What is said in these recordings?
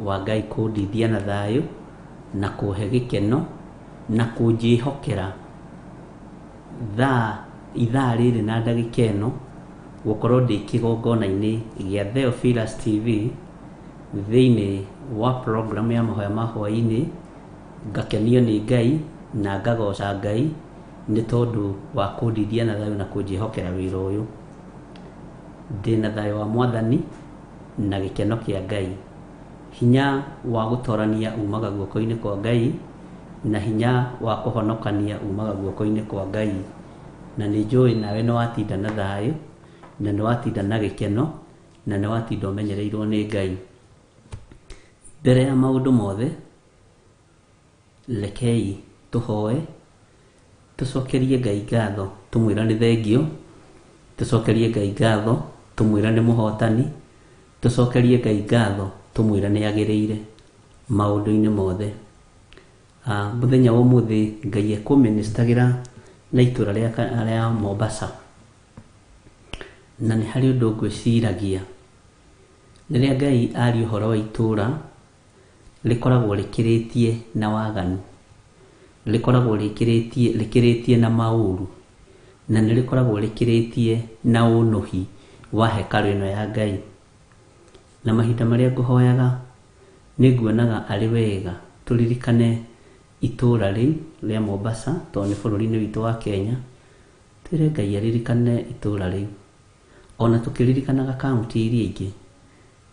wa Ngai kũndindia na thayũ na kũhe gĩkeno na kũnjĩhokera thaa ithaa rĩrĩ na ndagĩka ĩno gũkorwo ndĩ kĩgongona-inĩ gĩa Theophilus TV thĩinĩ wa program ya mahoya ma hwaĩ-inĩ, ngakenio nĩ Ngai na ngagoca Ngai nĩ tondũ wa kũndindia na thayũ na kũnjĩhokera wĩra ũyũ. Ndĩna thayũ wa Mwathani na gĩkeno kĩa Ngai. Hinya wa gũtorania umaga guoko-inĩ kwa Ngai, na hinya wa kũhonokania umaga guoko-inĩ kwa Ngai. Na nĩ njũĩ nawe nĩ watinda na thayũ, na nĩ watinda na gĩkeno, na nĩ watinda ũmenyereirwo nĩ Ngai. Mbere ya maũndũ mothe, Rekei tũhoe, tũcokerie Ngai ngatho tũmwĩra nĩ thengiũ, tũcokerie Ngai ngatho tũmwĩra nĩ mũhotani, tũcokerie Ngai ngatho tũmwĩra nĩ agĩrĩire maũndũ-inĩ mothe. Ah, mũthenya wa ũmũthĩ Ngai ekũmĩnĩstagĩra na itũra rĩa Mombasa. Na nĩ harĩ ũndũ ngwĩciragia, rĩrĩa Ngai aria ũhoro wa itũra, rĩkoragwo rĩkĩrĩtie na waganu, rĩkoragwo rĩkĩrĩtie rĩkĩrĩtie na maũru, na nĩ rĩkoragwo rĩkĩrĩtie na ũnũhi wa hekarũ ĩno ya Ngai. Na mahinda marĩa ngũhoyaga nĩ nguonaga arĩ wega tũririkane itũra rĩu rĩa Mombasa, tondũ nĩ bũrũri-inĩ witũ wa Kenya, twĩre Ngai aririkane itũra rĩu. Ona tũkĩririkanaga kaũntĩ iria ingĩ,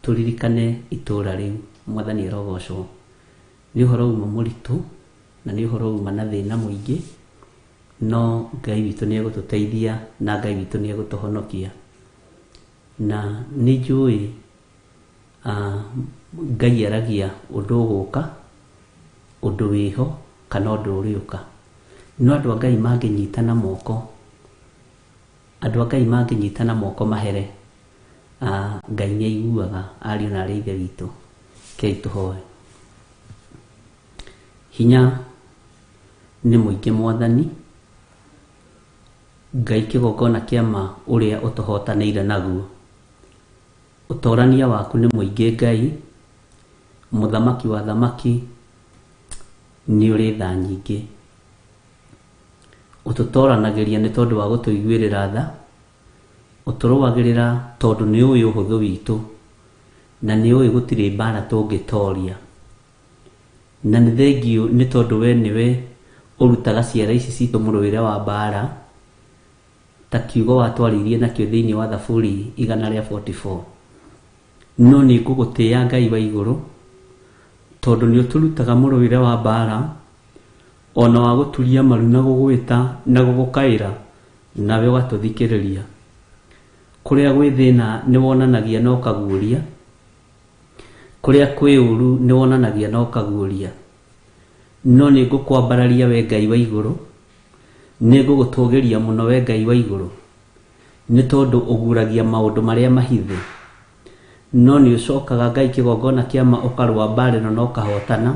Tũririkane itũũra rĩu. Mwathani arogocwo. Nĩ ũhoro uma mũritũ, na nĩ ũhoro uma na thĩna mũingĩ, no Ngai witũ nĩ egũtũteithia na Ngai witũ nĩ egũtũhonokia. Na nĩ njũĩ Ngai aragia ũndũ ũgũka, ũndũ wĩho, kana ũndũ ũrĩũka. No andũ a Ngai mangĩnyitana moko, Andũ a Ngai mangĩnyitana moko mahere, Ngai nĩ aiguaga ariũ na arĩ a Ithe witũ. Rekei tũhoe. Hinya nĩ mũingĩ Mwathani, Ngai kĩgongona kĩa ma ũrĩa ũtũhotanĩire naguo. Ũtorania waku nĩ mũingĩ Ngai, Mũthamaki wa athamaki nĩ ũrĩ tha nyingĩ. Ũtũtoranagĩria nĩ tondũ wa gũtũiguĩrĩra tha, ũtũrũagĩrĩra tondũ nĩ ũĩ ũhũthũ witũ, na nĩ ũĩ gũtirĩ mbaara tũngĩtoria. Na nĩ thengiũ nĩ tondũ we nĩwe ũrutaga ciara ici citũ mũrũĩre wa mbaara, ta kiugo watwarĩirie nakĩo thĩinĩ wa Thaburi 144. No nĩ ngũgũtĩĩa Ngai wa igũrũ, tondũ nĩ ũtũrutaga mũrũĩre wa mbaara, O na wa gũturia maru na gũgwĩta na gũgũkaĩra, nawe ũgatũthikĩrĩria. Kũrĩa gwĩ thĩna nĩwonanagia na ũkaguũria, kũrĩa kwĩ ũũru nĩwonanagia na ũkaguũria. No nĩngũkwambararia wee Ngai wa igũrũ, nĩngũgũtũũgĩria mũno wee Ngai wa igũrũ, nĩ tondũ ũguũragia maũndũ marĩa mahithe. No nĩũcokaga Ngai kĩgongona kĩa ma ũkarũa mbaara ĩno na ũkahootana,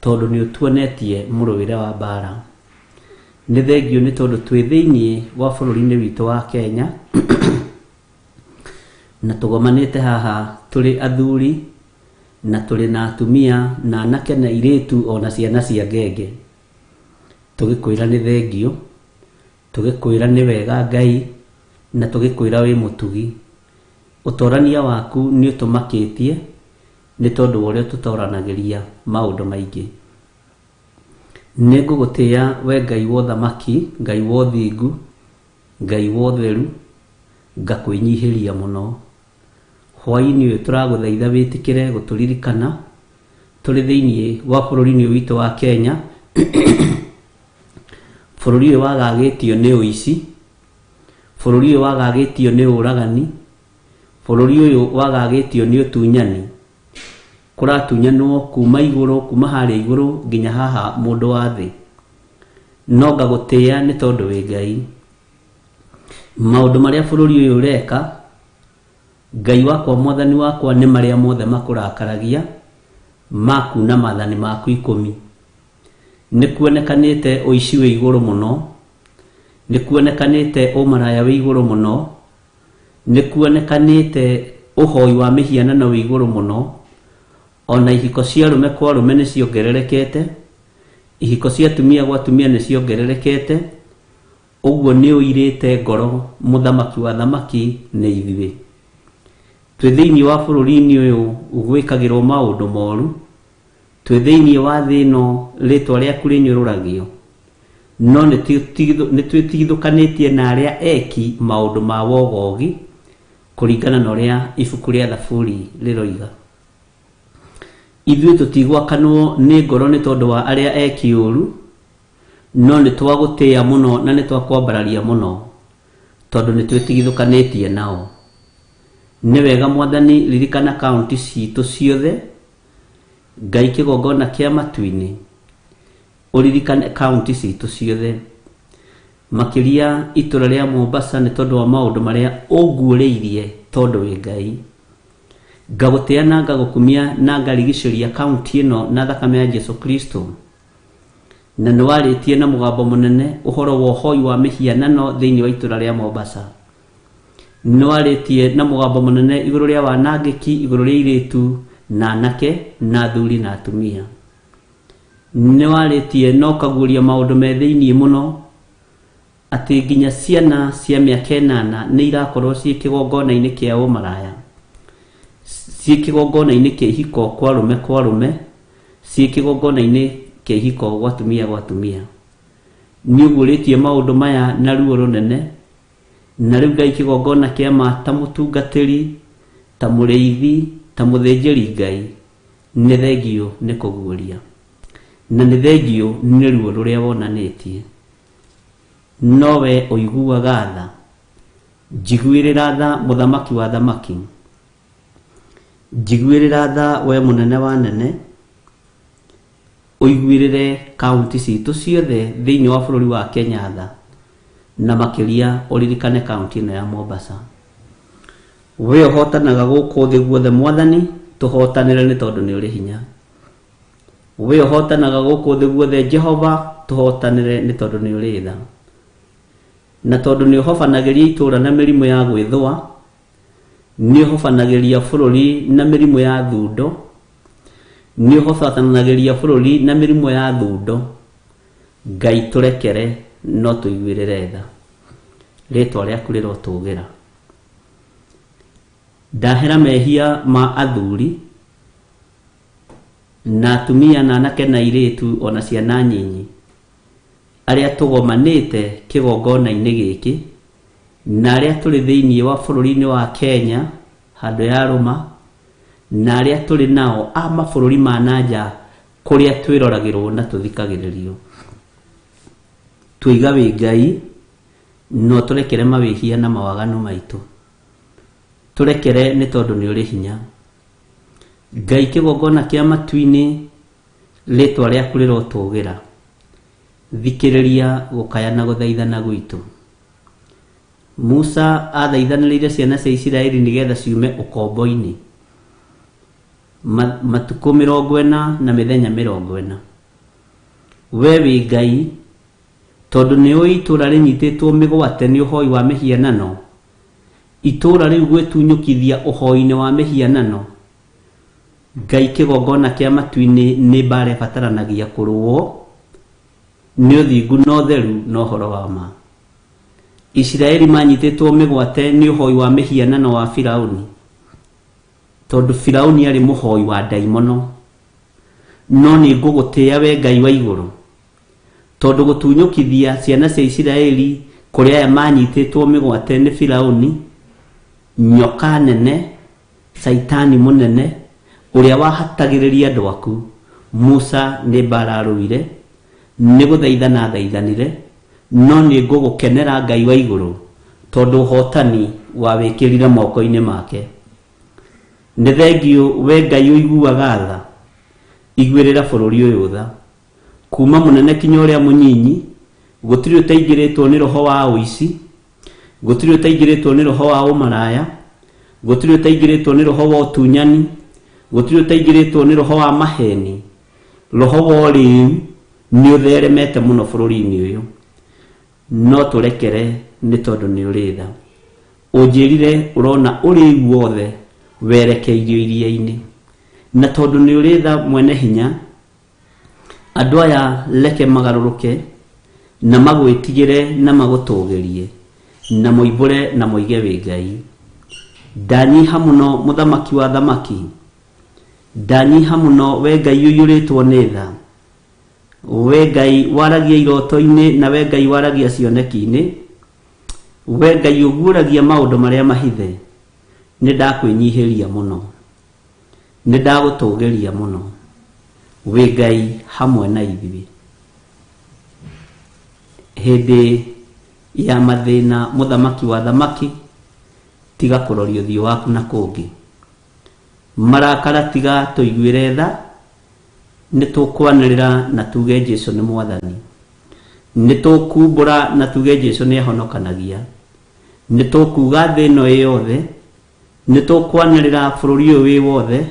Tondũ nĩ ũtuonetie mũrũĩre wa mbaara. Nĩ thengiũ nĩ tondũ twĩ thĩinĩ wa bũrũri-inĩ witũ wa Kenya, na tũgomanĩte haha tũrĩ athuri, na tũrĩ na atumia, na anake na airĩtu ona ciana cia ngenge. Tũgĩkwĩra nĩ thengiũ, tũgĩkwĩra nĩ wega Ngai, na tũgĩkwĩra wĩ mũtugi. Ũtorania waku nĩ ũtũmakĩtie, Nĩ tondũ wa ũrĩa tũtoranagĩria maũndũ maingĩ. Nĩngũgũtĩĩa wee Ngai wa ũthamaki, Ngai wa ũthingu, Ngai wa ũtheru, ngakwĩnyihĩria mũno. Hwaĩ-inĩ ũyũ tũragũthaitha wĩtĩkĩre gũtũririkana tũrĩ thĩinĩ wa bũrũri-inĩ ũyũ witũ wa Kenya, bũrũri ũyũ wagagĩtio nĩ ũici, bũrũri ũyũ wagagĩtio nĩ ũragani, Bũrũri ũyũ wagagĩtio nĩ ũtunyani. Kũratunyanwo kuma igũrũ, kuma harĩa igũrũ nginya haha mũndũ wa thĩ. No ngagũtĩĩa nĩ tondũ wĩ Ngai. Maũndũ marĩa bũrũri ũyũ ũreka, Ngai wakwa mwathani wakwa nĩ marĩa mothe makũrakaragia, ma kuuna maathani maku ikũmi. Nĩ kuonekanĩte ũici wĩ igũrũ mũno, nĩ kuonekanĩte ũmaraya wĩ igũrũ mũno, Nĩ kuonekanĩte ũhoi wa mĩhianano wĩ igũrũ mũno, Ona ihiko cia arũme kwa arũme nĩ ciongererekete, ihiko cia atumia gwa atumia nĩ ciongererekete. Ũguo nĩ ũirĩte ngoro mũthamaki wa athamaki nĩ ithuĩ. Twĩ thĩinĩ wa bũrũri-inĩ ũyũ gwĩkagĩrwo maũndũ moru, twĩ thĩinĩ wa thĩ ĩno rĩtwa rĩaku rĩnyũrũragio, no nĩ twĩtigithũkanĩtie na arĩa eki maũndũ ma wogogi, kũringana na ũrĩa ibuku rĩa Thaburi rĩroiga. Ithuĩ tũtigwakanwo nĩ ngoro nĩ tondũ wa arĩa eki ũũru, no nĩ twagũtĩĩa mũno na nĩ twakwambararia mũno, tondũ nĩ twĩtigithũkanĩtie nao. Nĩ wega Mwathani ririkana kaunti citũ ciothe, Ngai kĩgongona kĩa matu-inĩ, ũririkane kaunti citũ ciothe, makĩria itũra rĩa Mombasa nĩ tondũ wa maũndũ marĩa ũnguũrĩirie tondũ wĩ Ngai. Ngagũtĩa na ngagũkumia na ngarigicĩria kaunti ĩno na thakame ya Jesu Kristo. Na nĩ warĩtie na mũgambo mũnene ũhoro wa ũhoi wa mĩhianano thĩinĩ wa itũra rĩa Mombasa. Nĩ warĩtie na mũgambo mũnene igũrũ rĩa wanangĩki igũrũ rĩa airĩtu na anake na athuri na atumia. Nĩ warĩtie na ũkaguũria maũndũ me thĩinĩ mũno atĩ nginya ciana cia mĩaka ĩnana nĩ irakorwo ciĩ kĩgongona-inĩ kĩa ũmaraya, ciĩ kĩgongona-inĩ kĩa ihiko kwa arũme kwa arũme, ciĩ kĩgongona-inĩ kĩa ihiko gwa atumia gwa atumia. Nĩ ũguũrĩtie maũndũ maya na ruo rũnene, na rĩu Ngai kĩgongona kĩa ma ta mũtungatĩri, ta mũrĩithi, ta mũthĩnjĩri Ngai, nĩ thengiũ nĩ kũguũria, na nĩ thengiũ nĩ ruo rũrĩa wonanĩtie. No wee ũiguaga tha, njiguĩrĩra tha mũthamaki wa athamaki, njiguĩrĩra tha we mũnene wa anene, ũiguĩrĩre kaunti citũ ciothe thĩinĩ wa bũrũri wa Kenya tha, na makĩria ũririkane kaunti ĩno ya Mombasa. We ũhotanaga gũkũ thĩ guothe Mwathani, tũhotanĩre nĩ tondũ nĩ ũrĩ hinya. We ũhotanaga gũkũ thĩ guothe Jehova, tũhotanĩre nĩ tondũ nĩ ũrĩ tha. Na tondũ nĩ ũhobanagĩria itũũra na mĩrimũ ya gwĩthũa, nĩ ũhobanagĩria bũrũri na mĩrimũ ya thundo, nĩ ũhobanagĩria bũrũri na mĩrimũ ya thundo, Ngai tũrekere no tũiguĩrĩre tha. Rĩtwa rĩaku rĩrotũgĩra. Ndahera mehia ma athuri na atumia na anake na airĩtu ona ciana nyinyi arĩa tũgomanĩte kĩgongona-inĩ gĩkĩ na arĩa tũrĩ thĩinĩ wa bũrũri-inĩ wa Kenya handũ ya rũma na arĩa tũrĩ nao a mabũrũri ma na nja kũrĩa twĩroragĩrwo na tũthikagĩrĩrio. Tũiga wĩ Ngai no tũrekere mawĩhia na mawaganu maitũ. Tũrekere nĩ tondũ nĩ ũrĩ hinya. Ngai kĩgongona kĩa matu-inĩ, rĩtwa rĩaku rĩrotũgĩra. Thikĩrĩria gũkaya na gũthaithana gwitũ. Musa athaithanĩrĩire ciana cia Isiraeli nĩgetha ciume ũkombo-inĩ. Matukũ 40 na mĩthenya 40. We wĩ Ngai, tondũ nĩ ũĩ itũũra rĩnyitĩtwo mĩgwate nĩ ũhoi wa mĩhianano, itũũra rĩu gwĩtunyũkithia ũhoi-inĩ wa mĩhianano, Ngai kĩgongona kĩa matu-inĩ nĩ mbaara ĩbataranagia kũrũo nĩ ũthingu na ũtheru na ũhoro wa ma. Isiraeli manyitĩtwo mĩgwate nĩ ũhoi wa mĩhianano wa Firauni, tondũ Firauni arĩ mũhoi wa ndaimono. No nĩ ngũgũtĩĩa we Ngai wa igũrũ, tondũ gũtunyũkithia ciana cia Isiraeli kũrĩ aya maanyitĩtwo mĩgwate nĩ Firauni, nyoka nene, Caitani mũnene, ũrĩa wahatagĩrĩria andũ aku, Musa nĩ mbaara arũire, nĩ gũthaithana athaithanire, no nĩ ngũgũkenera Ngai wa igũrũ, tondũ ũhootani wawĩkĩrire moko-inĩ make. Nĩ thengiũ we Ngai ũiguaga tha, iguĩrĩra bũrũri ũyũ tha. Kuuma mũnene kinya ũrĩa mũnyinyi, gũtirĩ ũtaingĩrĩtwo nĩ roho wa ũici, gũtirĩ ũtaingĩrĩtwo nĩ roho wa ũmaraya, gũtirĩ ũtaingĩrĩtwo nĩ roho wa ũtunyani, gũtirĩ ũtaingĩrĩtwo nĩ roho wa maheni. Roho wa ũrĩĩu nĩ ũtheremete mũno bũrũri-inĩ ũyũ. No tũrekere nĩ tondũ nĩ ũrĩ tha. Ũnjĩrire ũrona ũrĩĩu wothe werekeirio iria-inĩ. Na tondũ nĩ ũrĩ tha mwene hinya, andũ aya reke magarũrũke na magwĩtigĩre na magũtũgĩrie na moimbũre na moige wĩ Ngai. Ndanyiha mũno mũthamaki wa athamaki, ndanyiha mũno we Ngai ũiyũrĩtwo nĩ tha, we Ngai waragia iroto-inĩ na we Ngai waragia cioneki-inĩ, we Ngai ũguũragia maũndũ marĩa mahithe, nĩ ndakwĩnyihĩria mũno. Nĩ ndagũtũgĩria mũno. Wĩ Ngai hamwe na ithuĩ. Hĩndĩ ya mathĩna mũthamaki wa athamaki, tiga kũroria ũthiũ waku na kũngĩ. Marakara tiga tũiguĩre tha, nĩ tũkwanĩrĩra na tuge Jesu nĩ mwathani. Nĩ tũkumbũra na tuge Jesu nĩ ahonokanagia. Nĩ tũkuga thĩ ĩno ĩ yothe, Nĩ tũkwanĩrĩra bũrũri ũyũ wĩ wothe,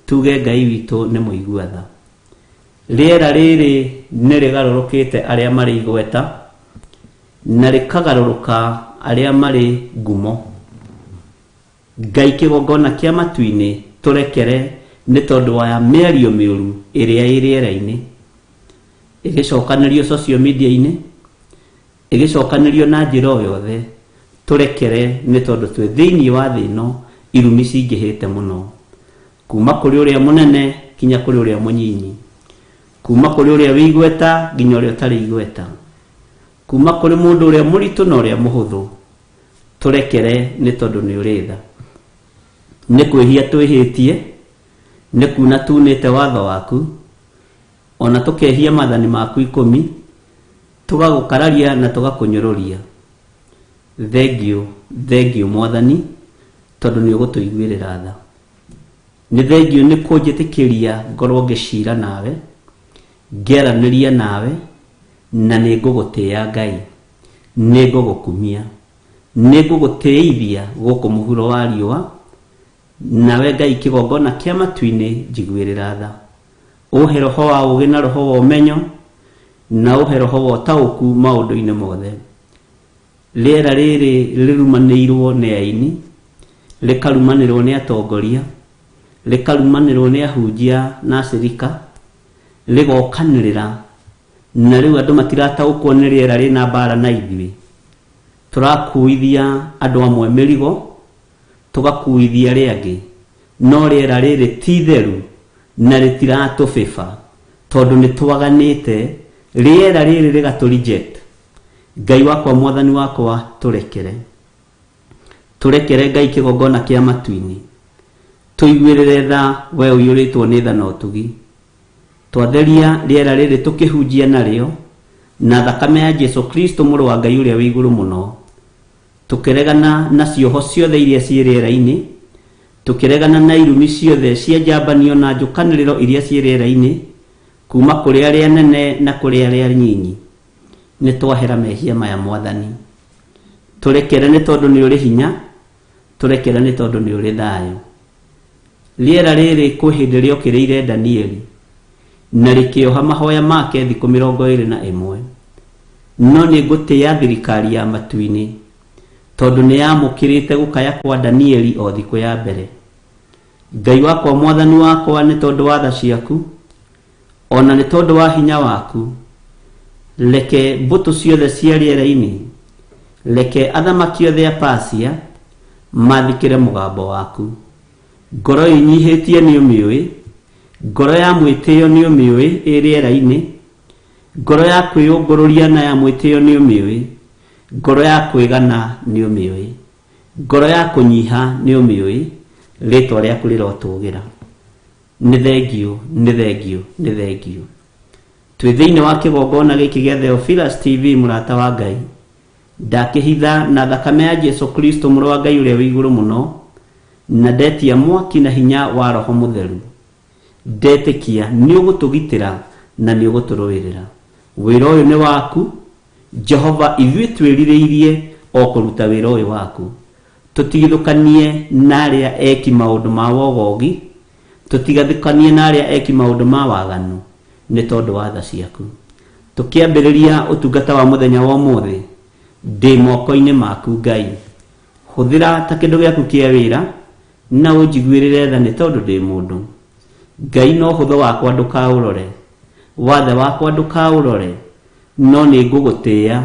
tuuge Ngai witũ nĩ mũigua tha. Rĩera rĩrĩ nĩ rĩgarũrũkĩte arĩa marĩ igweta, na rĩkagarũrũka arĩa marĩ ngumo. Ngai kĩgongona kĩa matu-inĩ tũrekere nĩ tondũ wa mĩario mĩũru ĩrĩa ĩ rĩera-inĩ, ĩgĩcokanĩrio social media-inĩ, Ĩgĩcokanĩrio na njĩra o yothe, tũrekere nĩ tondũ twĩ thĩinĩ wa thĩ ĩno irumi cingĩhĩte mũno, kuuma kũrĩ ũrĩa mũnene kinya kũrĩ ũrĩa mũnyinyi, kuuma kũrĩ ũrĩa wĩ igweta nginya ũrĩa ũtarĩ igweta, kuuma kũrĩ mũndũ ũrĩa mũritũ na ũrĩa mũhũthũ. Tũrekere nĩ tondũ nĩ ũrĩ tha. Nĩ kwĩhia twĩhĩtie, nĩ kuuna tuunĩte watho waku, o na tũkehia maathani maku ikũmi, tũgagũkararia na tũgakũnyũrũria. Thengiũ, thengiũ Mwathani, tondũ nĩ ũgũtũiguĩrĩra tha. Nĩ thengiũ nĩ kũnjĩtĩkĩria ngorwo ngĩcira nawe, ngĩaranĩria nawe, na nĩ ngũgũtĩĩa Ngai. Nĩ ngũgũkumia. Nĩ ngũgũtĩithia gũkũ mũhuro wa riũa, nawe Ngai kĩgongona kĩa matu-inĩ njiguĩrĩra tha. Ũhe roho wa ũũgĩ na roho wa ũmenyo, na ũhe roho wa ũtaũku maũndũ-inĩ mothe. Rĩera rĩrĩ rĩrumanĩirwo nĩ aini, rĩkarumanĩrwo nĩ atongoria, rĩkarumanĩrwo nĩ ahunjia na acirika, rĩgokanĩrĩra, na rĩu andũ matirataũkwo nĩ rĩera rĩna mbara na ithuĩ. Tũrakuithia andũ amwe mĩrigo, tũgakuithia arĩa angĩ, no rĩera rĩrĩ ti itheru na rĩtiratũbĩba tondũ nĩ twaganĩte, rĩera rĩrĩ rĩgatũ reject. Ngai wakwa mwathani wakwa tũrekere. Tũrekere Ngai kĩgongona kĩa matu-inĩ. Tũiguĩrĩre tha we ũiyũrĩtwo nĩ tha na ũtugi. Twatheria rĩera rĩrĩ tũkĩhunjia narĩo na thakame ya Jesu Kristo mũrũ wa Ngai ũrĩa wĩ igũrũ mũno. Tũkĩregana na cioho ciothe iria ciĩ rĩera-inĩ, tũkĩregana na irumi ciothe cia njambanio na njũkanĩrĩro iria ciĩ rĩera-inĩ, kuuma kũrĩ arĩa anene na kũrĩ arĩa anyinyi. Nĩ twahera mehia maya Mwathani. Tũrekere nĩ tondũ nĩ ũrĩ hinya, tũrekere nĩ tondũ nĩ ũrĩ thayũ. Rĩera rĩrĩ kwĩ hĩndĩ rĩokĩrĩire Danieli, na rĩkĩoha mahoya make thikũ 21. No nĩ ngũtĩĩa thirikari ya matu-inĩ, tondũ nĩ yamũkĩrĩte gũkaya kwa Danieli o thikũ ya mbere. Ngai wakwa Mwathani wakwa, nĩ tondũ wa tha ciaku, o na nĩ tondũ wa hinya waku, reke mbũtũ ciothe cia rĩera-inĩ, reke athamaki othe a Persia mathĩkĩre mũgambo waku. Ngoro ĩnyihĩtie nĩũmĩũĩ, ngoro ya mwĩtĩo nĩũmĩũĩ ĩ rĩera-inĩ, ngoro ya kwĩyũngũrũria na ya mwĩtĩo nĩũmĩũĩ, ngoro ya kwĩgana nĩũmĩũĩ, ngoro ya kũnyiha nĩũmĩũĩ, rĩtwa rĩaku rĩrotũgĩra. Nĩ thengiũ, nĩ thengiũ, nĩ thengiũ. Twĩ thĩinĩ wa kĩgongona gĩkĩ gĩa Theophilus TV mũrata wa Ngai. Ndakĩhitha na thakame ya Jesu Kristo mũrũ wa Ngai ũrĩa wĩ igũrũ mũno, na ndetia mwaki na hinya wa Roho Mũtheru. Ndetĩkia nĩ ũgũtũgitĩra na nĩ ũgũtũrũĩrĩra. Wĩra ũyũ nĩ waku, Jehova, ithuĩ twĩrirĩirie o kũruta wĩra ũyũ waku. Tũtigithũkanie na arĩa eki maũndũ ma wogogi, tũtigathũkanie na arĩa eki maũndũ ma waganu, nĩ tondũ wa tha ciaku. Tũkĩambĩrĩria ũtungata wa mũthenya wa ũmũthĩ, ndĩ moko-inĩ maku Ngai. Hũthĩra ta kĩndũ gĩaku kĩa wĩra, na ũnjiguĩrĩre tha nĩ tondũ ndĩ mũndũ. Ngai na ũhũthũ wakwa ndũkaũrore, wathe wakwa ndũkaũrore, no nĩ ngũgũtĩĩa,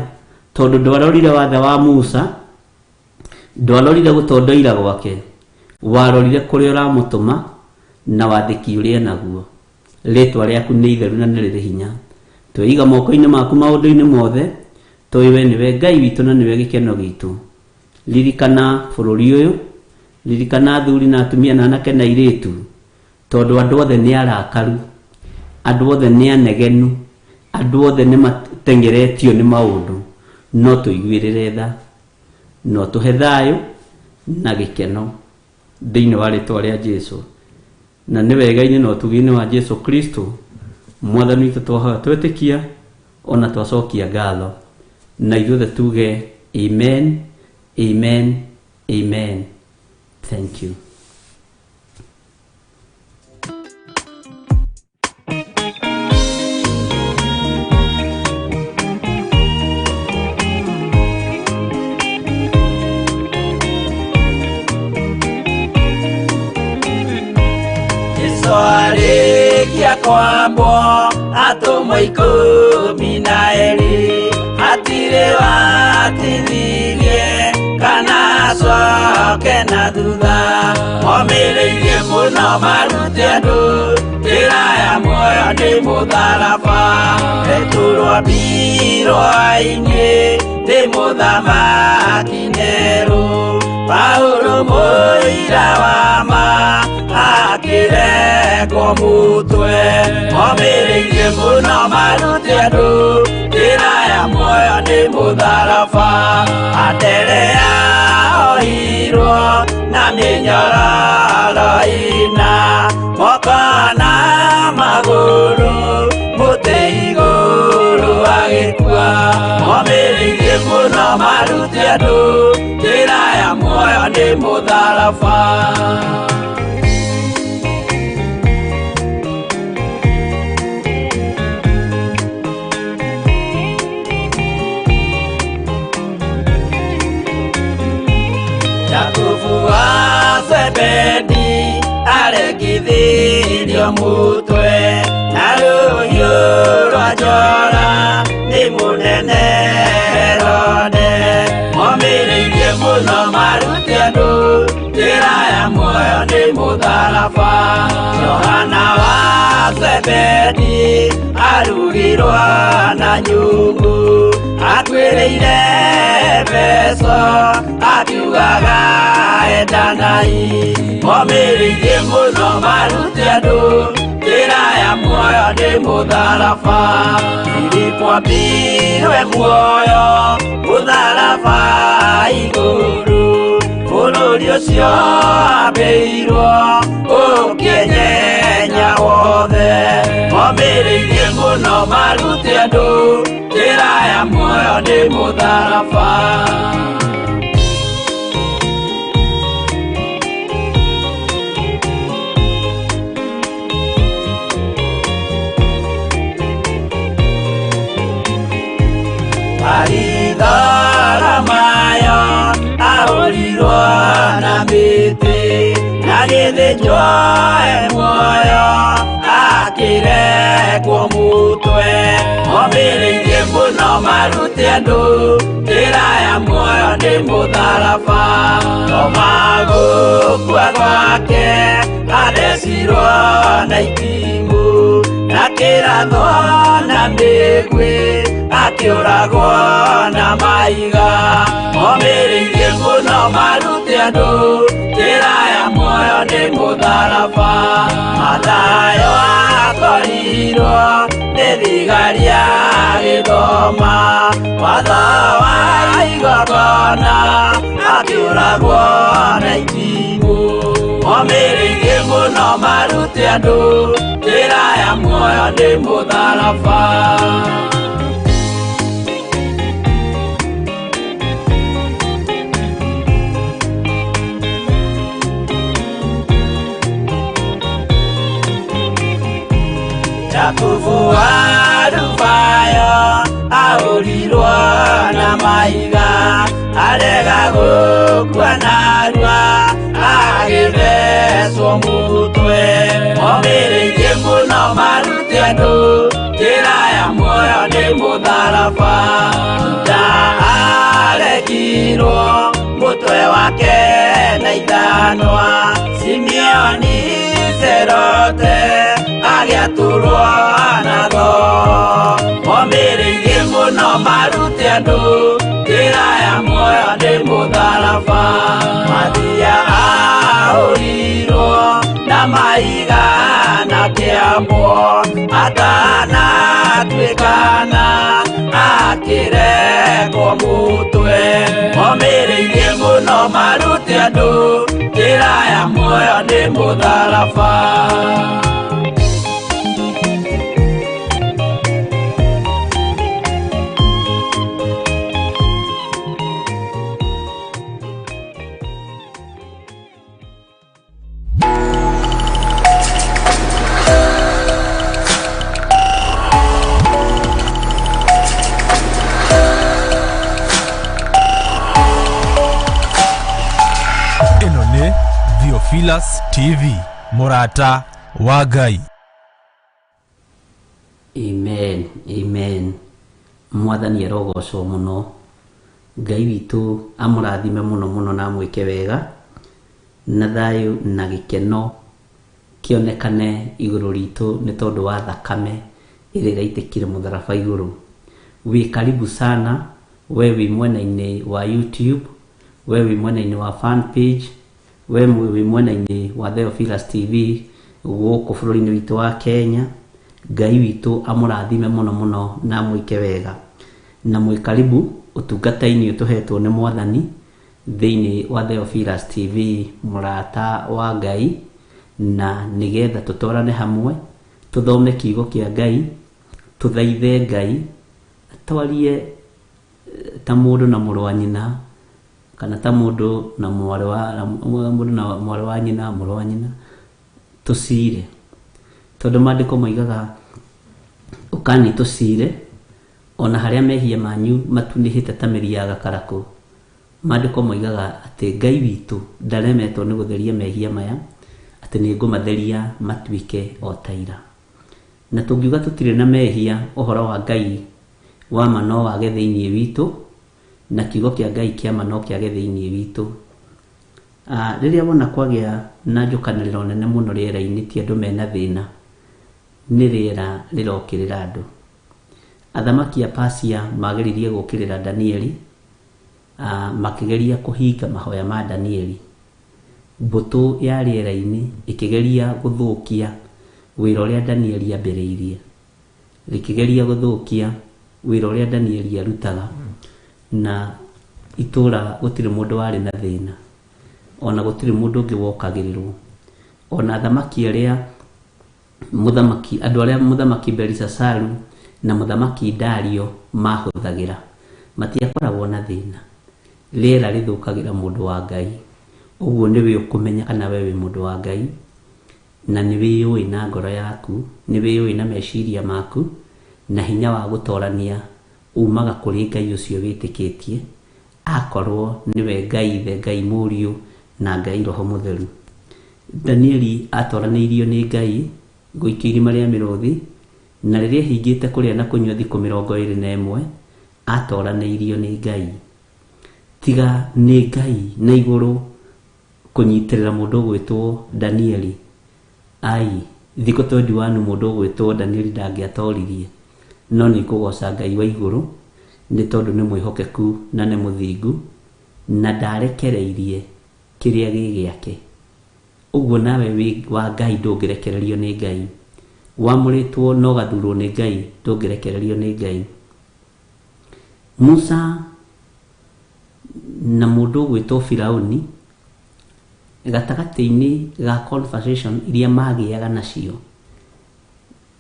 tondũ ndwarorire wathe wa Musa, ndwarorire gũtondoira gwake, warorire kũrĩa ũramũtũma na wathĩki ũrĩa enaguo. Rĩtwa rĩaku nĩ itheru na nĩ rĩrĩ hinya. Tweiga moko-inĩ maku maũndũ-inĩ mothe, tũĩ we nĩwe Ngai witũ na nĩwe gĩkeno gitũ. Ririkana bũrũri ũyũ, ririkana athuri na atumia na anake na airĩtu, tondũ andũ othe nĩ arakaru, andũ othe nĩ anegenu, andũ othe nĩ mateng'eretio nĩ maũndũ, no tũiguĩrĩre tha, na ũtũhe thayũ na gĩkeno thĩinĩ wa rĩtwa rĩa Jesu. Na nĩ wega-inĩ na ũtugi-inĩ wa Jesu Kristo Mwathani witũ twahoya twetĩkia ona twacokia ngatho. Na ithuothe tuge amen, amen, amen. Thank you. Jesu arĩkia kwambwo atũmwo 12 hatirĩ watithirie kana acoke na thutha momĩrĩirie mũno marute andũ njĩra ya muoyo nĩ mũtharaba Petero ambirwo-inĩ nĩ mũthamaki Nero Paulo mũira wa ma akĩrengwo mũtwe momĩrĩirie mũno marute andũ njĩra ya muoyo nĩ mũtharaba Anderea ohirwo na mĩnyororo ĩna moko na magũrũ mũtĩ igũrũ agĩkua momĩrĩirie mũno marute andũ njĩra ya muoyo nĩ mũtharaba. Jakubu wa Zebedi aregithirio mũtwe na rũhiũ rwa njora nĩ mũnene Herode momĩrĩirie mũno marute andũ njĩra ya muoyo nĩ mũtharaba Johana wa Zebedi arugirwo na nyungu akuĩrĩire mbeca akiugaga endanai momĩrĩirie mũno marute andũ njĩra ya muoyo nĩ mũtharaba Filipo ambirwe muoyo mũtharaba igũrũ bũrũri ũcio ambĩirwo ũkĩnyenya wothe momĩrĩirie mũno marute andũ njĩra ya muoyo nĩ mũtharaba. Maritharamayo ahũrirwo na mĩtĩ na gĩthĩnjwo e muoyo akĩrekwo mũtwe momĩrĩirie mũno marute andũ njĩra ya muoyo nĩ mũtharaba Toma gũkua gwake athecirwo na itimũ na kĩrathwo na mĩguĩ akĩũragwo na mahiga momĩrĩirie mũno marute andũ njĩra ya muoyo nĩ mũtharaba Mathayo akorirwo nĩ thigari agĩthoma watho wa igongona akĩũragwo na itimũ momĩrĩirie mũno marute andũ njĩra ya muoyo nĩ mũtharaba. Jakubu wa Alufayo ahũrirwo na mahiga arega gũkua narua Agĩthecwo mũtwe Omĩrĩirie mũno marute andũ Njĩra ya muoyo nĩ mũtharaba Juda aregirwo mũtwe wake na ithanwa Simeoni Zerote agĩatũrwo na thoo Omĩrĩirie mũno marute andũ Njĩra ya muoyo nĩ mũtharaba Mathia ahũrirwo na mahiga na kĩambwo Atanatuĩkana akĩrekwo mũtwe Omĩrĩirie mũno marute andũ Njĩra ya muoyo nĩ mũtharaba. Ĩno nĩ Theophilus TV, mũrata wa Ngai. Amen, amen. Mwathani arogocwo mũno. Ngai witũ amũrathime mũno mũno na amwĩke wega, na thayũ na gĩkeno kĩonekane igũrũ ritũ nĩ tondũ wa thakame ĩrĩa ĩraitĩkire mũtharaba igũrũ. Wĩ karibu sana, we wĩ mwena-inĩ wa YouTube, we wĩ mwena-inĩ wa fan page, we wĩ mwena-inĩ wa Theophilus TV gũkũ bũrũri-inĩ witũ wa Kenya. Ngai witũ amũrathime mũno mũno na amwĩke wega. Na mwĩ karibu ũtungata-inĩ ũtũhetwo nĩ Mwathani thĩinĩ wa Theophilus TV, mũrata wa Ngai, na nĩgetha tũtwarane hamwe, tũthome kiugo kĩa Ngai, tũthaithe Ngai, twarie ta mũndũ na mũrũ wa nyina, kana ta mũndũ na mwarĩ wa mũndũ na mwarĩ wa nyina, mũrũ wa nyina, tũcire. Tondũ maandĩko moigaga ũkani tũcire, ona harĩa mehia manyu matunĩhĩte ta mĩri ya gakarakũ. Maandĩko moigaga atĩ Ngai witũ ndaremetwo nĩ gũtheria mehia maya, atĩ nĩ ngũmatheria matuĩke o ta ira. Na tũngiuga tũtirĩ na mehia, ũhoro wa Ngai wa ma no wage thĩinĩ witũ, na kiugo kĩa Ngai kĩa ma no kĩage thĩinĩ witũ. Rĩrĩa wona kwagĩa na njũkanĩrĩro nene mũno rĩera-inĩ, ti andũ mena thĩna, nĩ rĩera rĩrokĩrĩra andũ. Athamaki a Persia mageririe gũkĩrĩra Danieli, makĩgeria kũhinga mahoya ma Danieli. Mbũtũ ya rĩera-inĩ ĩkĩgeria gũthũkia wĩra ũrĩa Danieli ambĩrĩirie, rĩkĩgeria gũthũkia wĩra ũrĩa Danieli arutaga, na itũra gũtirĩ mũndũ warĩ na thĩna, ona gũtirĩ mũndũ ũngĩ wokagĩrĩrwo. Ona athamaki arĩa mũthamaki, andũ arĩa mũthamaki Belisasaru na mũthamaki Dario mahũthagĩra matiakoragwo na thĩna. Rĩera rĩthũkagĩra mũndũ wa Ngai. Ũguo nĩwe ũkũmenya kana we wĩ mũndũ wa Ngai, na nĩ wĩyũĩ na ngoro yaku, nĩ wĩyũĩ na meciria maku, na hinya wa gũtorania umaga kũrĩ Ngai ũcio wĩtĩkĩtie, akorwo nĩwe Ngai Ithe, Ngai Mũriũ na Ngai Roho Mũtheru. Danieli atoranĩirio nĩ Ngai gũikio irima rĩa mĩrũthi, na rĩrĩa ehingĩte kũrĩa na kũnyua thikũ 21, atoranĩirio nĩ Ngai. Tiga nĩ Ngai na igũrũ kũnyitĩrĩra mũndũ ũgwĩtwo Danieli, ai thikũ 21 mũndũ ũgwĩtwo Danieli ndangĩatoririe. No nĩ ngũgoca Ngai wa igũrũ nĩ tondũ nĩ mwĩhokeku na nĩ mũthingu, na ndarekereirie kĩrĩa gĩ gĩake. Ũguo nawe wĩ wa Ngai ndũngĩrekererio nĩ Ngai. Wamũrĩtwo na ũgathurwo nĩ Ngai ndũngĩrekererio nĩ Ngai. Musa na mũndũ ũgwĩtwo Firauni gatagatĩ-inĩ ga conversation iria magĩaga nacio,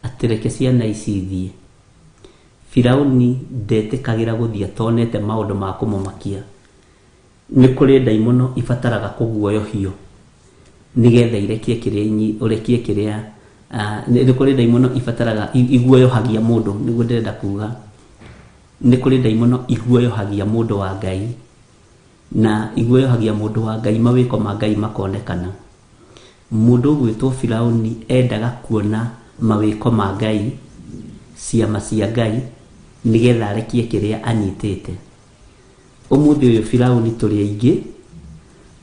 atĩ reke ciana ici ithiĩ. Firauni ndetĩkagĩra gũthiĩ atonete maũndũ ma kũmũmakia. Nĩ kũrĩ ndaimono ibataraga kũguoyohio nĩgetha irekie kĩrĩa inyi, ũrekie kĩrĩa, nĩ kũrĩ ndaimono ibataraga, iguoyohagia mũndũ, nĩguo ndĩrenda kuga. Nĩ kũrĩ ndaimono iguoyohagia mũndũ wa Ngai. Na iguoyohagia mũndũ wa Ngai, mawĩko ma Ngai makonekana. Mũndũ ũgwĩtwo Firauni endaga kuona mawĩko ma Ngai, ciama cia Ngai, nĩgetha arekie kĩrĩa anyitĩte. Ũmũthĩ ũyũ Firauni tũrĩ aingĩ,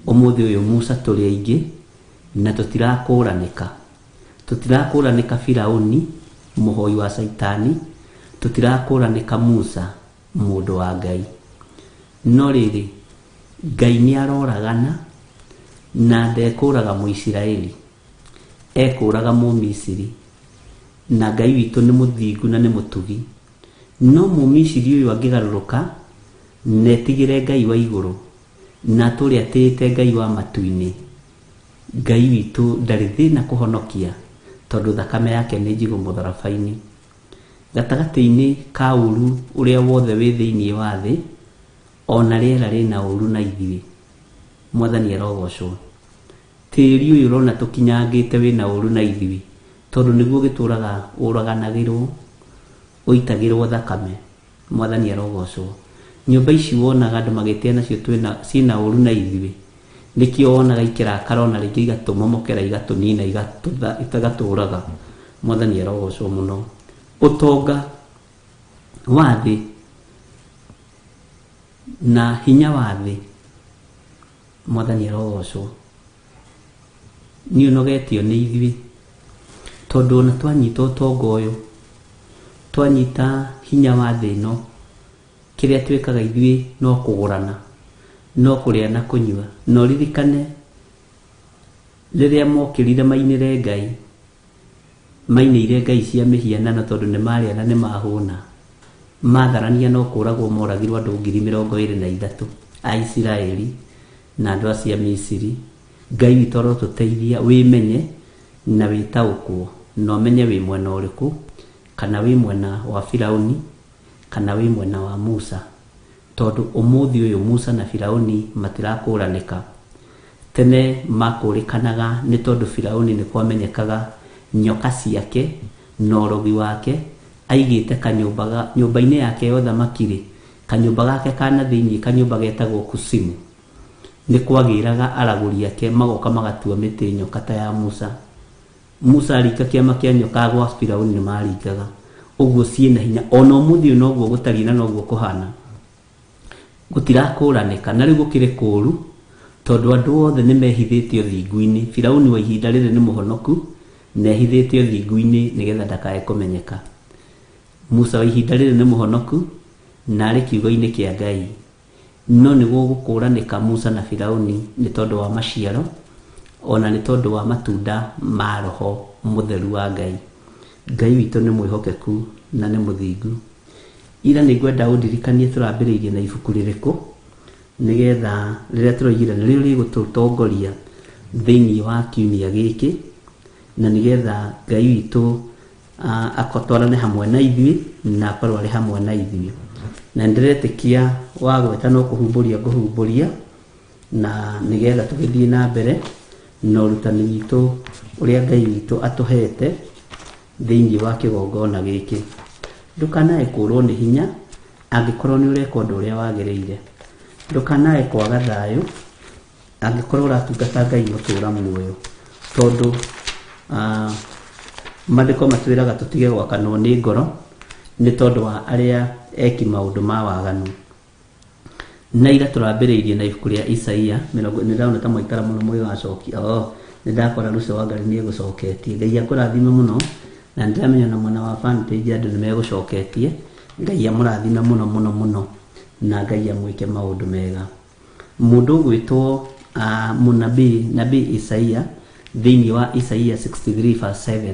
ũmũthĩ ũyũ Musa tũrĩ aingĩ, na tũtirakũranĩka. Tũtirakũranĩka Firauni, mũhoi wa Caitani, tũtirakũranĩka Musa, mũndũ wa Ngai. No rĩrĩ, Ngai nĩ aroragana na ndekũraga Mũisiraeli, ekũraga Mũmisiri. Na Ngai witũ nĩ mũthingu na nĩ mũtugi. No Mũmisiri ũyũ angĩgarũrũka na etigĩre Ngai wa igũrũ, na atũũre atĩĩte Ngai wa matu-inĩ, Ngai witũ ndarĩ thĩna kũhonokia, tondũ thakame yake nĩ njigũ mũtharaba-inĩ. Gatagatĩ-inĩ ka ũru ũrĩa wothe wĩ thĩinĩ wa thĩ, o na rĩera rĩna ũru na ithuĩ. Mwathani arogocwo. Tĩri ũyũ ũrona tũkinyangĩte wĩna ũru na ithuĩ, tondũ nĩguo ũgĩtũraga ũraganagĩrwo, ũitagĩrwo thakame. Mwathani arogocwo. Nyũmba ici wonaga andũ magĩtĩa nacio twĩna ciĩna ũru na ithuĩ. Nĩkĩo wonaga ikĩrakara ona rĩngĩ igatũmomokera igatũnina igatũraga. Mwathani arogocwo mũno. Ũtonga wa thĩ na hinya wa thĩ, Mwathani arogocwo, nĩ ũnogetio nĩ ithuĩ, tondũ ona twanyita ũtonga ũyũ, twanyita hinya wa thĩ ĩno, kĩrĩa twĩkaga ithuĩ no kũgũrana, no kũrĩa na kũnyua. Na ũririkane rĩrĩa mokĩrire mainĩre Ngai, mainĩire ngai cia mĩhianano tondũ nĩ marĩa na nĩ mahũna. Matharania no kũragwo moragirwo andũ 23,000 a Isiraeli na andũ acio a Misiri. Ngai witũ arotũteithia wĩmenye na wĩtaũkwo na ũmenye wĩ mwena ũrĩkũ, kana wĩ mwena wa Firauni kana wĩ mwena wa Musa, tondũ ũmũthĩ ũyũ Musa na Firauni matirakũranĩka. Tene makũrĩkanaga nĩ tondũ Firauni nĩ kwamenyekaga nyoka ciake na ũrogi wake, aigĩte kanyũmba nyũmba-inĩ yake ya ũthamaki-rĩ, kanyũmba gake ka na thĩinĩ, kanyũmba getagwo Kusimu, nĩ kwagĩraga aragũri ake magoka magatua mĩtĩ nyoka ta ya Musa. Musa aringa kĩama kĩa nyoka gwa Firauni nĩ maringaga. Ũguo ciĩna hinya. Ona ũmũthĩ ũyũ noguo gũtariĩ na noguo kũhana. Gũtirakũranĩka. Na rĩu gũkĩrĩ kũũru tondũ andũ othe nĩ mehithĩte ũthingu-inĩ. Firauni wa ihinda rĩrĩ nĩ mũhonoku na ehithĩte ũthingu-inĩ nĩgetha ndakae kũmenyeka. Musa wa ihinda rĩrĩ nĩ mũhonoku na arĩ kiugo-inĩ kĩa Ngai. No nĩ gũgũkũranĩka Musa na Firauni nĩ tondũ wa maciaro ona nĩ tondũ wa matunda ma Roho Mũtheru wa Ngai. Ngai witũ nĩ mwĩhokeku na nĩ mũthingu. Ira nĩ ngwenda ũndirikanie tũrambĩrĩirie na ibuku rĩrĩkũ, nĩgetha rĩrĩa tũroigire nĩrĩo rĩgũtũtongoria thĩinĩ wa kiumia gĩkĩ, na nĩgetha Ngai witũ akotwarane hamwe na ithuĩ na akorwo arĩ hamwe na ithuĩ. Na nĩndĩretĩkia wagweta no kũhumbũria ngũhumbũria, na nĩgetha tũgĩthiĩ na mbere na ũrutani witũ ũrĩa Ngai witũ atũhete thĩinĩ wa kĩgongona gĩkĩ. Ndũkanae kũrwo nĩ hinya angĩkorwo nĩ ũreka ũndũ ũrĩa wagĩrĩire. Ndũkanae kwaga thayũ angĩkorwo ũratungata Ngai mũtũra muoyo, tondũ mandĩko matwĩraga tũtige gwakanwo nĩ ngoro nĩ tondũ wa arĩa eki maũndũ ma waganu. Na ira tũrambĩrĩirie na ibuku rĩa Isaia mĩrongo, nĩ ndĩrona ta mwaikara mũno mũgĩgacokia. Oh, nĩ ndakora Lucy Wangari nĩ egũcoketie. Ngai akũrathime mũno, na nĩ ndĩramenya na mwena wa fan page andũ nĩ megũcoketie. Ngai amũrathime mũno mũno mũno, na Ngai amwĩke maũndũ mega. Mũndũ ũgwĩtwo mũnabii nabii Isaia thĩinĩ wa Isaia 63 verse 7,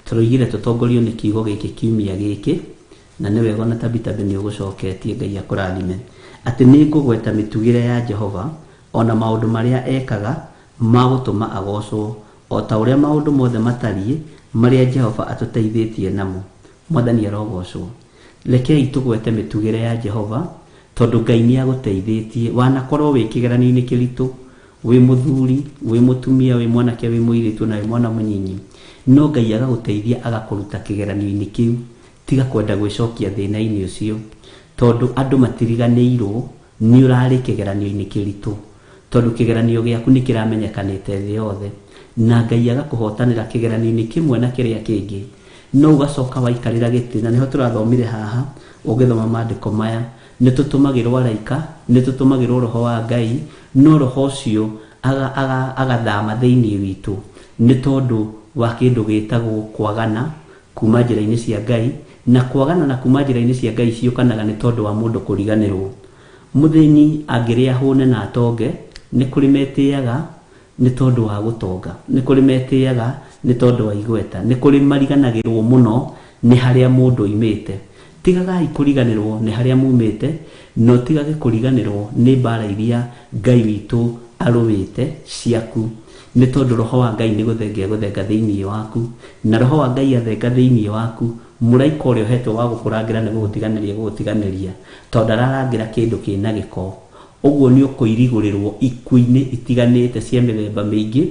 tũroigire tũtongorio nĩ kiugo gĩkĩ kiumia gĩkĩ, na nĩ wega ona Tabitha nĩ ũgũcoketie. Ngai akũrathime. Atĩ nĩ ngũgweta mĩtugĩre ya Jehova, ona maũndũ marĩa ekaga ma gũtũma agocwo, o ta ũrĩa maũndũ mothe matariĩ marĩa Jehova atũteithĩtie namo. Mwathani arogocwo. Rekei tũgwete mĩtugĩre ya Jehova, tondũ Ngai nĩ agũteithĩtie. Wanakorwo wĩ kĩgeranio-inĩ kĩritũ, wĩ mũthuri, wĩ mũtumia, wĩ mwanake, wĩ mũirĩtu, na wĩ mwana mũnyinyi, no Ngai agagũteithia agakũruta kĩgeranio-inĩ kĩu. Tiga kwenda gwĩcokia thĩna-inĩ ũcio, tondũ andũ matiriganĩirwo Nĩ ũrarĩ kĩgeranio-inĩ kĩritũ, tondũ kĩgeranio gĩaku nĩ kĩramenyekanĩte thĩ yothe, na Ngai agakũhotanĩra kĩgeranio-inĩ kĩmwe na kĩrĩa kĩngĩ, no ũgacoka waikarĩra gĩtĩ. Na nĩho tũrathomire haha, ũngĩthoma maandĩko maya, nĩ tũtũmagĩrwo araika, nĩ tũtũmagĩrwo roho wa Ngai, no roho ũcio agathama thĩinĩ witũ nĩ tondũ wa kĩndũ gĩtagwo kwagana kuma njĩra-inĩ cia Ngai. Na kwagana na kuma njĩra-inĩ cia Ngai ciũkanaga nĩ tondũ wa mũndũ kũriganĩrwo. Mũthĩni angĩrĩa hũne na atonge, nĩ kũrĩ metĩaga nĩ tondũ wa gũtonga, nĩ kũrĩ metĩaga nĩ tondũ wa igweta, nĩ kũrĩ mariganagĩrwo mũno nĩ harĩa mũndũ oimĩte. Tigagai kũriganĩrwo nĩ harĩa mumĩte, na ũtigage kũriganĩrwo nĩ mbara iria Ngai witũ arũĩte ciaku, nĩ tondũ roho wa Ngai nĩ gũthenga egũthenga thĩinĩ waku, na roho wa Ngai athenga thĩinĩ waku, mũraika ũrĩa ũhetwo wa gũkũrangĩra nĩ gũgũtiganĩria gũgũtiganĩria, tondũ ararangĩra kĩndũ kĩna gĩko. Ũguo nĩ ũkũirigũrĩrwo ikuũ-inĩ itiganĩte cia mĩthemba mĩingĩ,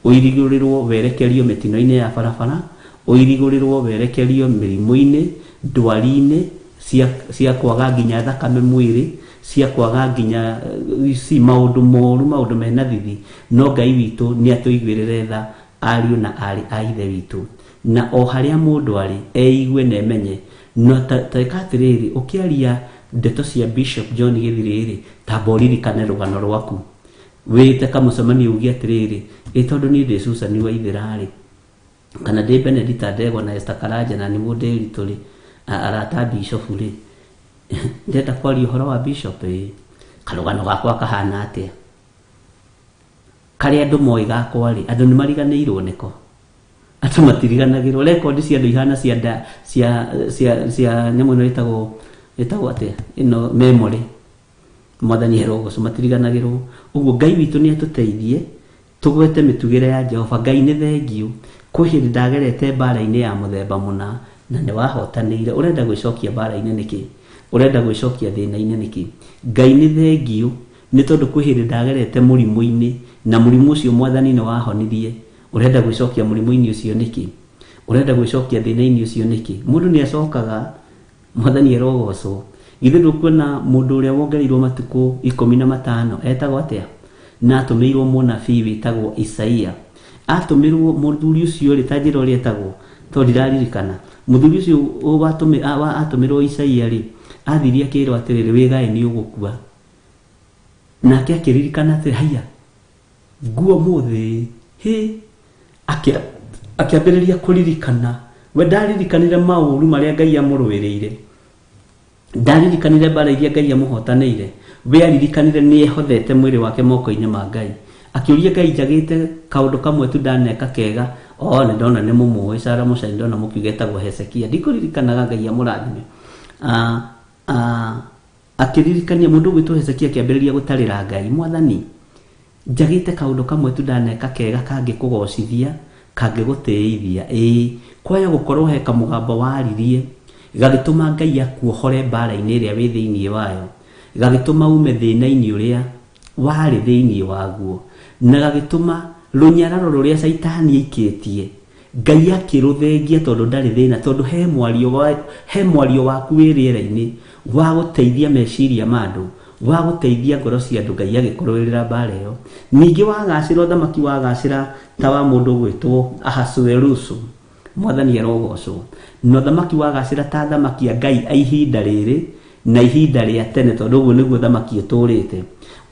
ũirigũrĩrwo werekerio mĩtino-inĩ ya barabara, ũirigũrĩrwo werekerio mĩrimũ-inĩ, ndwari-inĩ cia kwaga nginya thakame mwĩrĩ, cia kwaga nginya ci maũndũ moru, maũndũ mena thithi. No Ngai witũ nĩ atũiguĩrĩre tha, ariũ na aarĩ a Ithe witũ, na o harĩa mũndũ arĩ eigue na emenye. No ta ĩka atĩrĩrĩ, ũkĩaria ndeto cia Bishop John Gĩthirĩ-rĩ, tamba ũririkane rũgano rwaku, wĩte kamũcemanio uge atĩrĩrĩ, ĩ tondũ niĩ ndĩ Susan Waithĩra-rĩ, kana ndĩ Benedita Ndegwa na Esther Karanja na nĩ Mũndĩritũ-rĩ, arata Bishop rĩ, ndĩrenda kwaria ũhoro wa Bishop, ĩ karũgano gakwa kahana atĩa? Karĩa andũ moĩ gakwa rĩ, andũ nĩ mariganĩirwo nĩko. Andũ matiriganagĩrwo. Rekondi cia andũ ihana cia nda, cia, cia, cia nyamũ ĩno ĩtagwo atĩa? Ĩno memory. Mwathani erogocwo, matiriganagĩrwo. Ũguo Ngai witũ nĩ atũteithie tũgwete mĩtugĩre ya Jehova. Ngai nĩ thengiũ. Kwĩ hĩndĩ ndagerete mbara-inĩ ya mũthemba mũna na nĩ wahotanĩire. Ũrenda gwĩcokia mbara-inĩ nĩkĩ? Ũrenda gwĩcokia thĩna-inĩ nĩkĩ? Ngai nĩ thengiũ nĩ tondũ kwĩ hĩndĩ ndagerete mũrimũ-inĩ na mũrimũ ũcio Mwathani nĩ wahonirie. Ũrenda gwĩcokia mũrimũ-inĩ ũcio nĩkĩ? Ũrenda gwĩcokia thĩna-inĩ ũcio nĩkĩ? Mũndũ nĩ acokaga, Mwathani erogocwo. Githĩ ndũkuona mũndũ ũrĩa wongereirwo matukũ 15 etagwo atĩa? Na atũmĩirwo mũnabii wĩtagwo Isaia. Atũmĩrwo mũthuri ũcio rĩ, ta njĩra ũrĩa etagwo, tondũ ndiraririkana. Mũthuri ũcio atũmĩrwo Isaia rĩ, athire akĩrwo atĩrĩrĩ, wĩgae nĩ ũgũkua. Nake akĩririkana atĩrĩ, haiya, nguo mũthĩ, hĩ, akĩambĩrĩria kũririkana. We ndaririkanire maũru marĩa Ngai amũrũĩrĩire, ndaririkanire mbara iria Ngai amũhotanĩire. We aririkanire nĩ ehothete mwĩrĩ wake moko-inĩ ma Ngai. Akĩũria Ngai, njagĩte kaũndũ kamwe tu ndaneka kega. O nĩ ndona nĩ mũmũĩ Sara Mũcai, ndona mũkiuga etagwo Hezekia, ndikũririkanaga. Ngai amũrathime. Akĩririkania mũndũ ũgwĩtwo Hezekia akĩambĩrĩria gũtarĩra Ngai, Mwathani, njagĩte kaũndũ kamwe tu ndaneka kega kangĩkũgocithia, kangĩgũtĩithia. Ĩĩ, kwaya gũkorwo he kamũgambo waririe gagĩtũma Ngai akuohore mbara-inĩ ĩrĩa wĩ thĩinĩ wayo, gagĩtũma ume thĩna-inĩ ũrĩa warĩ thĩinĩ waguo, na gagĩtũma rũnyararo rũrĩa Caitani aikĩtie Ngai akĩrũthengia, tondũ ndarĩ thĩna, tondũ he mwario waku wĩ rĩera-inĩ wa gũteithia meciria ma andũ, wa gũteithia ngoro cia andũ. Ngai agĩkũrũĩrĩra mbara ĩyo. Ningĩ wagacĩra ũthamaki wagacĩra ta wa mũndũ ũgwĩtwo Ahasuerusu, Mwathani arogocwo, na ũthamaki wagacĩra ta thamaki a Ngai a ihinda rĩrĩ na ihinda rĩa tene, tondũ ũguo nĩguo thamaki ĩtũrĩte.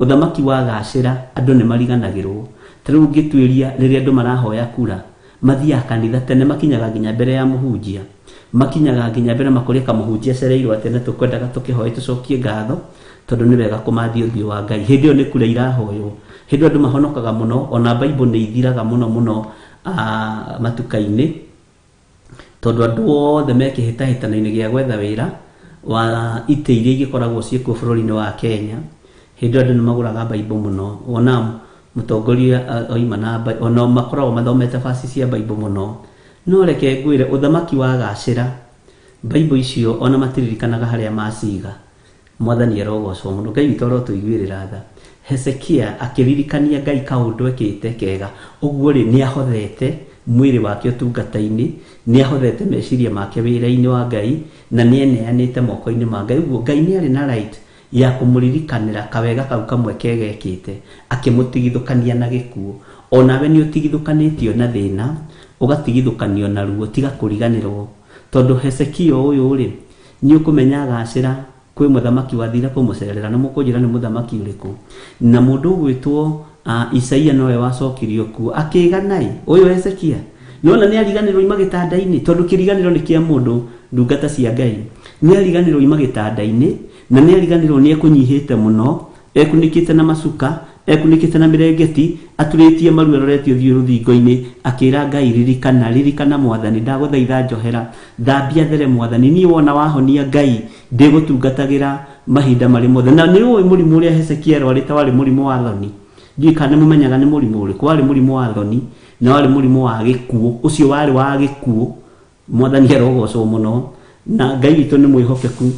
Ũthamaki wagacĩra andũ nĩ mariganagĩrwo. Ta rĩu ũngĩtuĩria rĩrĩa andũ marahoya kura, mathiaga kanitha tene, makinyaga nginya mbere ya mũhunjia, makinyaga nginya mbere makoria kamũhunjia acereirwo atĩa, na tũkwendaga tũkĩhoe tũcokie ngatho, tondũ nĩ wega kũmathia ũthiũ wa Ngai. Hĩndĩ ĩyo nĩ kura irahoywo, hĩndĩ ĩyo andũ mahonokaga mũno, ona Bible nĩ ithiraga mũno mũno matuka-inĩ, tondũ andũ othe me kĩhĩtahĩtano-inĩ gĩa gwetha wĩra wa itĩ iria igĩkoragwo ciĩkuo bũrũri-inĩ wa Kenya. Hĩndĩ ĩyo andũ nĩ magũraga Bible mũno, wona mũtongoria oima na ona makoragwo mathomete baci cia Bible mũno. No reke ngwĩre, ũthamaki wagacĩra, Bible icio ona matiririkanaga harĩa maciga. Mwathani arogocwo mũno. Ngai witũ arotũiguĩrĩra tha. Hezekia akĩririkania Ngai kaũndũ ekĩte kega. Ũguo rĩ, nĩ ahothete mwĩrĩ wake ũtungata-inĩ, nĩ ahothete meciria make wĩra-inĩ wa Ngai, na nĩ eneanĩte moko-inĩ ma Ngai. Ũguo Ngai nĩ arĩ na right Ya kũmũririkanĩra kawega kau kamwe kegekĩte, akĩmũtigithũkania na gĩkuũ. Onawe nĩ ũtigithũkanĩtio na thĩna, ũgatigithũkanio na ruo, tiga kũriganĩrwo. Tondũ Hezekia ũyũ rĩ, nĩ ũkũmenya agacĩra kwĩ mũthamaki wathire kũmũcerera, na mũkũnjĩra nĩ mũthamaki ũrĩkũ. Na mũndũ ũgwĩtwo Isaia nowe wacokirio kuo akĩgana-ĩ, ũyũ Hezekia nĩwona nĩ ariganĩrwo ima gĩtanda-inĩ, tondũ kĩriganĩro nĩ kĩa mũndũ, ndungata cia Ngai. Nĩ ariganĩrwo ima gĩtanda-inĩ, na nĩ ariganĩrwo nĩ ekũnyihĩte mũno, ekunĩkĩte na macuka, ekunĩkĩte na mĩrengeti, aturĩtie maru aroretie ũthiũ rũthingo-inĩ, akĩra Ngai, ririkana, ririkana Mwathani, ndagũthaitha njohera, thambia there Mwathani, niĩ wona wahonia Ngai, ndĩgũtungatagĩra mahinda marĩ mothe. Na nĩ ũĩ mũrimũ ũrĩa Hezekia arwarĩte warĩ mũrimũ wa thoni. Ndiũĩ kana nĩ mũmenyaga nĩ mũrimũ ũrĩkũ, warĩ mũrimũ wa thoni, na warĩ mũrimũ wa gĩkuũ, ũcio warĩ wa gĩkuũ. Mwathani arogocwo mũno, na Ngai witũ nĩ mwĩhokeku.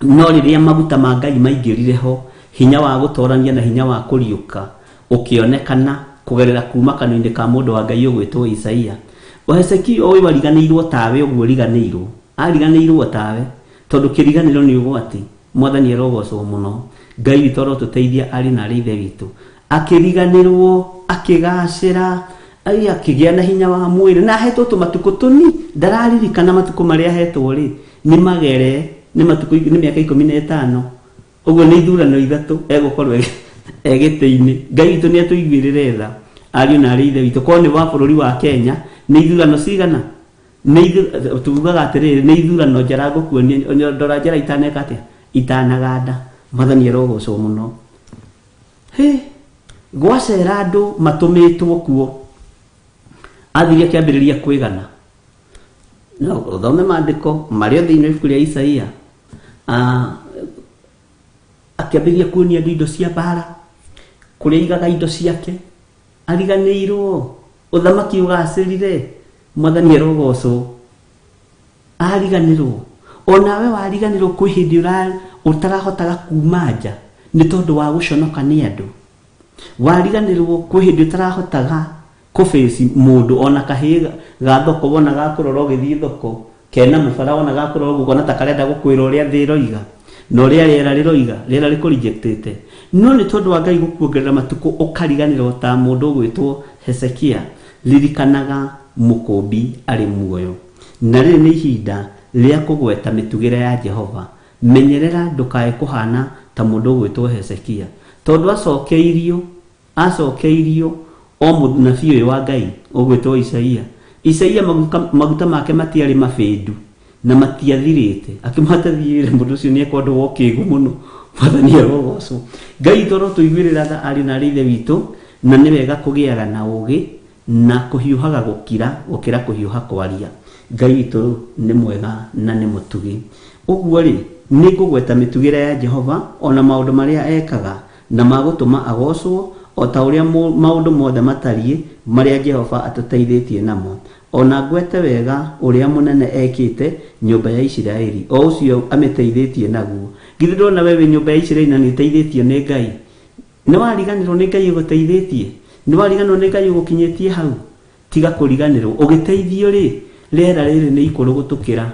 No rĩrĩa maguta ma Ngai maingĩrire ho, hinya wa gũtorania na hinya wa kũriũka ũkĩonekana kũgerera kuma kanua-inĩ ka mũndũ wa Ngai ũgwĩtwo Isaia. O Hezekia ũyũ ariganĩirwo tawe ũguo ũriganĩirwo, ariganĩirwo tawe, tondũ kĩriganĩro nĩ ũgwati. Mwathani arogocwo mũno. Ngai witũ arotũteithia arĩ na arĩ Ithe witũ. Akĩriganĩrwo, akĩgacĩra, ai akĩgĩa na hinya wa mwĩrĩ, na ahetwo tũmatukũ tũni, ndararirikana matukũ marĩa ahetwo rĩ, nĩ magere, nĩ matukũ, nĩ mĩaka 15, ũguo nĩ ithurano ithatũ egũkorwo e gĩtĩ-inĩ. Ngai witũ nĩ atũiguĩrĩre tha, ariũ na arĩ Ithe witũ. Korwo nĩ wa bũrũri wa Kenya, nĩ ithurano cigana? Nĩ tugaga atĩrĩrĩ, nĩ ithurano njara ngũkuonia, ndora njara itaneka atĩa? Itanaganda. Mwathani arogocwo mũno. Hĩ, gwacera andũ matũmĩtwo kuo, athire akĩambĩrĩria kwĩgana. No ũthome maandĩko marĩa thĩinĩ wa ibuku rĩa Isaia. Akĩambĩrĩria kuonia andũ indo cia mbara, kũrĩa aigaga indo ciake, ariganĩirwo, ũthamaki ũgacĩrire, Mwathani arogocwo. Ariganĩrwo. Onawe wariganĩrwo kwĩ hĩndĩ ũtarahotaga kuma nja nĩ tondũ wa gũconoka nĩ andũ. Wariganĩrwo kwĩ hĩndĩ ũtarahotaga kũbĩci mũndũ ona kahĩĩ ga thoko wona gakũrora ũgĩthiĩ thoko, kena mũbara wona gakũrora ũguo ũkona ta karenda gũkwĩra ũrĩa thĩ ĩroiga na ũrĩa rĩera rĩroiga, rĩera rĩkũrejectĩte. No nĩ tondũ wa Ngai gũkuongerera matukũ ũkariganĩrwo ta mũndũ ũgwĩtwo Hezekia. Ririkanaga mũkũmbi arĩ muoyo. Na rĩrĩ nĩ ihinda rĩa kũgweta mĩtugĩre ya Jehova. Menyerera ndũkae kũhana ta mũndũ ũgwĩtwo Hezekia. Tondũ acokeirio, acokeirio o mũnabii ũyũ wa Ngai ũgwĩtwo Isaia. Isaia maguta make matiarĩ mabĩndu na matiathirĩte. Akĩmwata thiĩre mũndũ ũcio nĩ eka ũndũ wa ũkĩgu mũno. Mwathani arogocwo. Ngai witũ arotũiguĩrĩra tha ariũ na arĩ Ithe witũ, na nĩ wega kũgĩaga na ũgĩ na kũhiũhaga gũkira gũkĩra kũhiũha kwaria. Ngai witũ nĩ mwega na nĩ mũtugi. Ũguo rĩ, nĩ ngũgweta mĩtugĩre ya Jehova o na maũndũ marĩa ekaga na ma gũtũma agocwo, o ta ũrĩa maũndũ mothe matariĩ marĩa Jehova atũteithĩtie namo. O na ngwete wega ũrĩa mũnene ekĩte nyũmba ya Isiraeli, o ũcio amĩteithĩtie naguo. Githĩ ndũrona we wĩ nyũmba ya Isiraeli na nĩ ũteithĩtio nĩ Ngai? Nĩ wariganĩrwo nĩ Ngai ũgũteithĩtie? Nĩ wariganĩrwo nĩ Ngai ũgũkinyĩtie hau? Tiga kũriganĩrwo. Ũgĩteithio rĩ, rĩera rĩrĩ nĩ ikũrũ gũtũkĩra.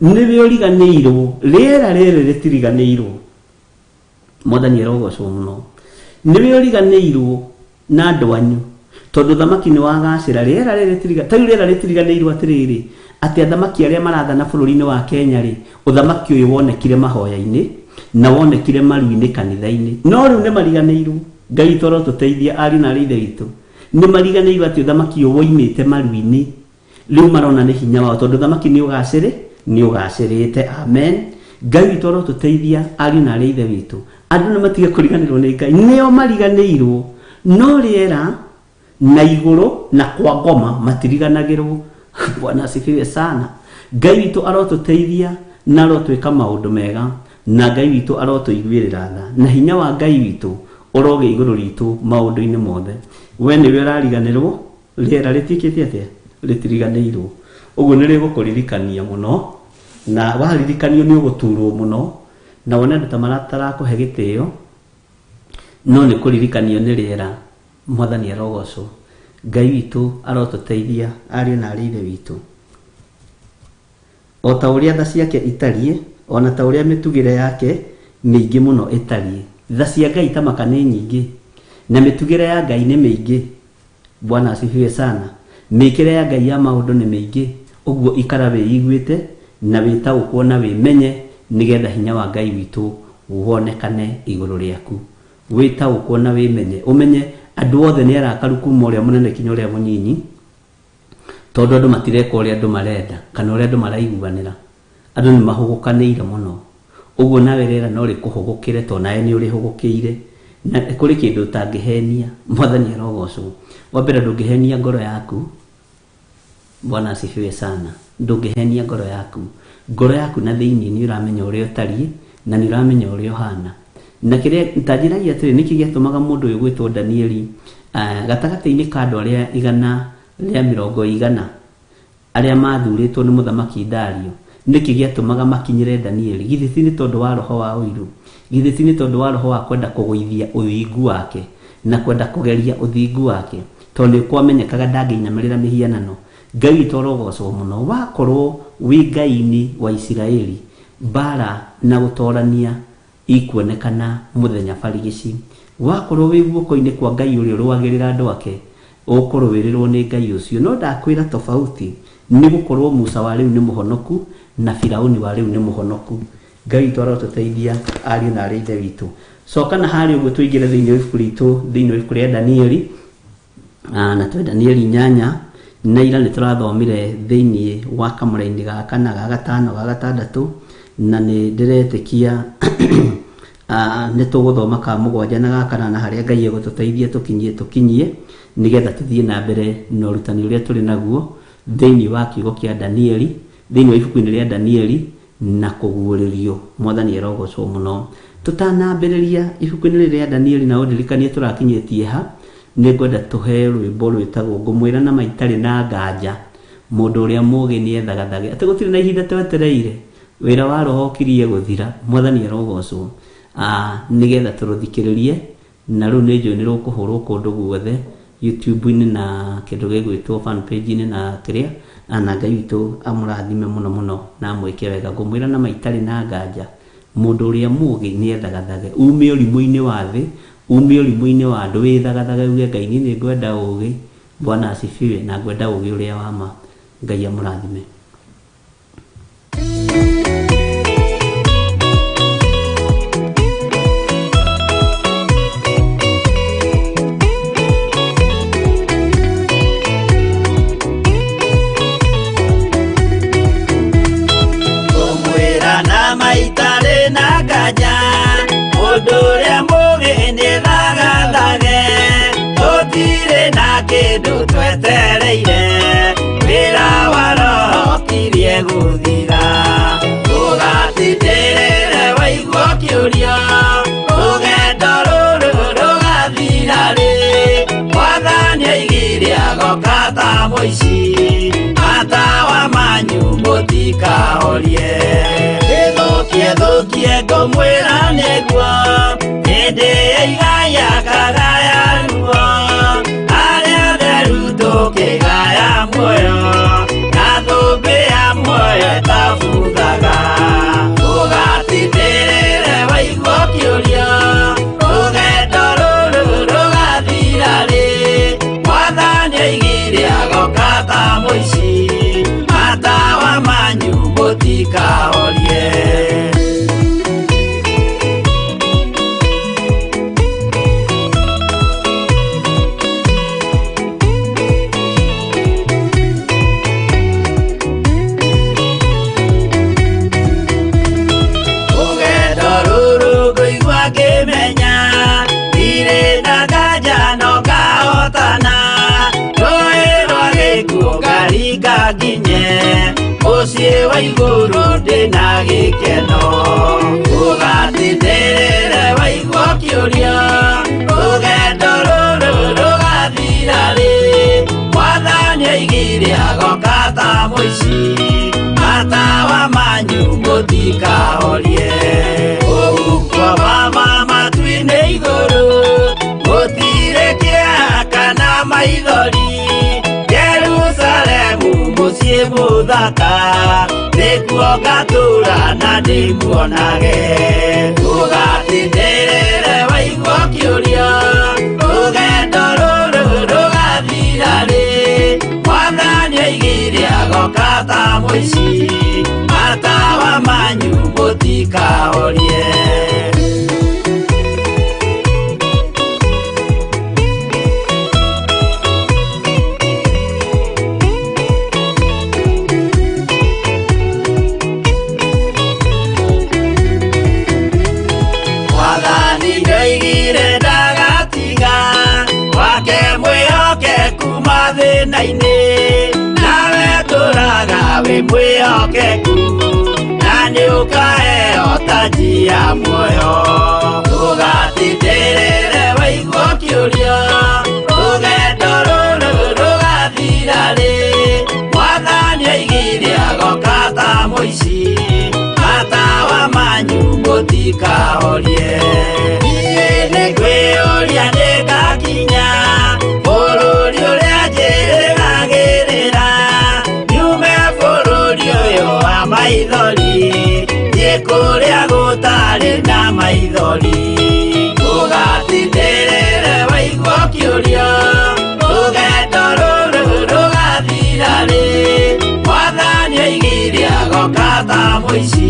Nĩwe ũriganĩirwo, rĩera rĩrĩ rĩtiriganĩirwo. Mwathani arogocwo mũno. Nĩwe ũriganĩirwo na andũ anyu, tondũ thamaki nĩ wagacĩra, rĩera rĩrĩ rĩtiriga, ta rĩu rĩera rĩtiriganĩirwo atĩrĩrĩ, atĩ athamaki arĩa marathana bũrũri-inĩ wa Kenya rĩ, ũthamaki ũyũ wonekire mahoya-inĩ na wonekire maru-inĩ kanitha-inĩ. No rĩu nĩ mariganĩirwo. Ngai witũ arotũteithia ariũ na arĩ Ithe witũ. Nĩ mariganĩirwo atĩ ũthamaki ũyũ woimĩte maru-inĩ. Rĩu marona nĩ hinya wao tondũ ũthamaki nĩ ũgacĩrĩ, nĩ ũgacĩrĩte. Amen. Ngai witũ arotũteithia ariũ na arĩ Ithe witũ. Andũ nĩ matige kũriganĩrwo nĩ Ngai. Nĩo mariganĩirwo. No rĩera na igũrũ na kwa ngoma matiriganagĩrwo. Bwana asifiwe sana. Ngai witũ arotũteithia na arotwĩka maũndũ mega, na Ngai witũ arotũiguĩrĩra tha, na hinya wa Ngai witũ ũrogĩa igũrũ ritũ maũndũ-inĩ mothe. We nĩwe ũrariganĩrwo, rĩera rĩtuĩkĩte atĩa? Rĩtiriganĩirwo. Ũguo nĩ rĩgũkũririkania mũno, na waririkanio nĩ ũgũturwo mũno, na wone andũ ta matarakũhe gĩtĩo, no nĩ kũririkanio nĩ rĩera. Mwathani arogocwo. Ngai witũ arotũteithia ariũ na arĩ Ithe witũ. O ta ũrĩa tha ciake itariĩ, o na ta ũrĩa mĩtugĩre yake mĩingĩ mũno ĩtariĩ. Tha cia Ngai ta maka nĩ nyingĩ, na mĩtugĩre ya Ngai nĩ mĩingĩ. Bwana asifiwe sana. Mĩkĩre ya Ngai ya maũndũ nĩ mĩingĩ, ũguo ikara wĩiguĩte na wĩtaũkwo na wĩmenye nĩgetha hinya wa Ngai witũ wonekane igũrũ rĩaku. Wĩtaũkwo na wĩmenye, ũmenye andũ othe nĩ arakaru kuma ũrĩa mũnene kinya ũrĩa mũnyinyi, tondũ andũ matireka ũrĩa andũ marenda kana ũrĩa andũ maraiguanĩra. Andũ nĩ mahũgũkanĩire mũno. Ũguo nawe rĩera no rĩkũhũgũkĩre tondũ nawe nĩ ũrĩhũgũkĩire. Na kũrĩ kĩndũ ũtangĩhenia. Mwathani arogocwo. Wa mbere ndũngĩhenia ngoro yaku. Bwana asifiwe sana. Ndũngĩhenia ngoro yaku. Ngoro yaku na thĩinĩ nĩ ũramenya ũrĩa ũtariĩ na nĩ ũramenya ũrĩa ũhana. Na kĩrĩa ta njĩragia atĩrĩ, nĩkĩ gĩatũmaga mũndũ ũyũ gwĩtwo Danieli gatagatĩ-inĩ ka andũ arĩa igana rĩa mĩrongo igana arĩa mathurĩtwo nĩ mũthamaki Dario, nĩkĩ gĩatũmaga makinyĩre Danieli? Githĩ ti nĩ tondũ wa roho wa ũiru? Githĩ ti nĩ tondũ wa roho wa kwenda kũgũithia ũthingu wake na kwenda kũgeria ũthingu wake? Tondũ nĩ kwamenyekaga ndangĩinamĩrĩra mĩhianano. Ngai witũ arogocwo mũno. Wakorwo wĩ Ngai-inĩ wa Isiraeli, mbara na gũtorania ikuonekana mũthenya barigici. Wakorwo wĩ guoko-inĩ kwa Ngai ũrĩa ũrũagĩrĩra andũ ake, ũkũrũĩrĩrwo nĩ Ngai ũcio. No ndakwĩra tofauti nĩ gũkorwo Musa wa rĩu nĩ mũhonoku na Firauni wa rĩu nĩ mũhonoku. Ngai witũ arotũteithia ariũ na arĩ ithe witũ. Coka na harĩa ũguo tũingĩre thĩinĩ wa ibuku ritũ, thĩinĩ wa ibuku rĩa Danieli, na twĩ Danieli 8, na ira nĩ tũrathomire thĩinĩ wa kamũraini ga kana, ga gatano, ga gatandatũ, na nĩ ndĩretĩkia nĩ tũgũthoma ka mũgwanja na ga kanana harĩa Ngai egũtũteithia tũkinyie tũkinyie nĩgetha tũthiĩ na mbere na ũrutani ũrĩa tũrĩ naguo thĩinĩ wa kiugo kĩa Danieli, thĩinĩ wa ibuku-inĩ rĩa Danieli na kũguũrĩrio. Mwathani arogocwo mũno. Tũtanambĩrĩria ibuku-inĩ rĩrĩ rĩa Danieli na ũndirikanie tũrakinyĩtie ha, nĩ ngwenda tũhe rwĩmbo rwĩtagwo ngũmwĩra na maitarĩ na nganja, mũndũ ũrĩa mũũgĩ nĩ ethagathage. Atĩ gũtirĩ na ihinda twetereire, wĩra wa roho ũkirie gũthira. Mwathani arogocwo. Nĩgetha tũrũthikĩrĩrie, na rĩu nĩ njũĩ nĩ rũkũhũrwo kũndũ guothe, YouTube-inĩ na kĩndũ gĩgwĩtwo fan page-inĩ na kĩrĩa, na Ngai witũ amũrathime mũno mũno na amwĩke wega. Ngũmwĩra na maitarĩ na nganja, mũndũ ũrĩa mũũgĩ nĩ ethagathage. Ume ũrimũ-inĩ wa thĩ, ume ũrimũ-inĩ wa andũ, wĩthagathage uge Ngai niĩ nĩ ngwenda ũũgĩ. Bwana asifiwe, na ngwenda ũũgĩ ũrĩa wa ma. Ngai amũrathime. Ngũmwĩra na maitarĩ na nganja, mũndũ ũrĩa mũũgĩ nĩ thagathage. Tũtirĩ na kĩndũ twetereire, wĩra wa roho ũkirie gũthira. Ũgatindĩrĩre waigua ũkĩũria, rũgendo rũrũ rũgathira rĩ? Mwathani oigire agoka ta mũici, matawa manyu mũtikahorie. Ĩthũkie thũkie ngũmwĩra nĩguo, hĩndĩ ĩigaya kagaya ruo, arĩa atheru tũkĩgaya muoyo, na thũmbĩ ya muoyo ĩtabuthaga. Ũgatindĩrĩre waigua ũkĩũria, rũgendo rũrũ rũgathira rĩ? Mwathani oigire agoka ta mũici, matawa manyu mũtikahorie. Rũgendo rũrũ ngũigua ngĩmenya, ndirĩ na nganja no ngahotana. Rũĩ rwa gĩkuũ ngaringa nginye, mũciĩ wa igũrũ ndĩna gĩkeno. Ũgatindĩrĩre waigua ũkĩũria, rũgendo rũrũ rũgathira rĩ? Mwathani oigire agoka ta mũici, matawa manyu mũtikahorie. Ũhuko wa matu-inĩ igũrũ, gũtirĩ kĩeha kana maithori. Jerusalemu mũciĩ mũthaka, Nĩkuo ngatũra na ndĩmuonage. Ũgatindĩrĩre waigua ũkĩũria, rũgendo rũrũ rũgathira rĩ? Mwathani oigire agoka ta mũici, matawa manyu mũtikahorie. Mwathani nĩoigire ndagatiga wake mwĩhokeku mathĩna-inĩ, nawe tũraga wĩ mwĩhokeku, na nĩũkaheo taji ya muoyo. Ũgatindĩrĩre waigua ũkĩũria, rũgendo rũrũ rũgathira rĩ? Mwathani oigire agoka ta mũici, matawa manyu mũtikahorie. Niĩ nĩngwĩyũria nĩngakinya bũrũri ũrĩa njĩrĩgagĩrĩra, nyume bũrũri ũyũ wa maithori, thiĩ kũrĩa gũtarĩ na maithori. Ũgatindĩrĩre waigua ũkĩũria, rũgendo rũrũ rũgathira rĩ? Mwathani oigire agoka ta mũici,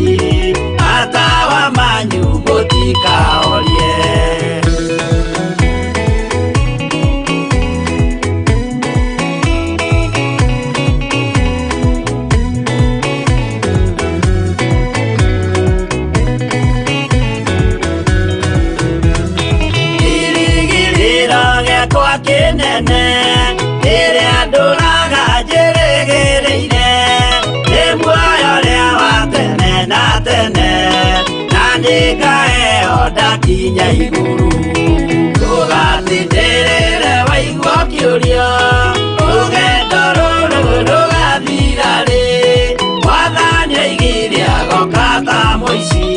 matawa manyu mũtikahorie. Kĩrĩgĩrĩro gĩakwa kĩnene kĩrĩa ndũraga njĩrĩgĩrĩire, nĩ muoyo ũrĩa wa tene na tene, na nĩngaheo ndakinya igũrũ. Ũgatindĩrĩre waigua ũkĩũria, rũgendo rũrũ rũgathira rĩ? Mwathani oigire agoka ta mũici,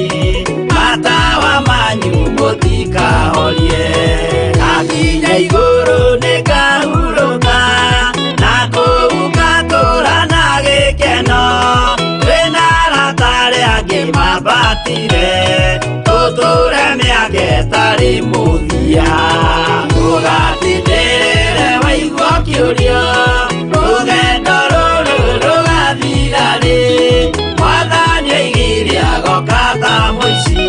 matawa manyu mũtikahorie. Ndakinya igũrũ nĩngahurũka, na kũu ngatũũra na gĩkeno, twĩna arata arĩa angĩ mambatire, tũtũũre mĩaka ĩtarĩ mũthia. Ũgatindĩrĩre waigua ũkĩũria, rũgendo rũrũ rũgathira rĩ? Mwathani oigire agoka ta mũici,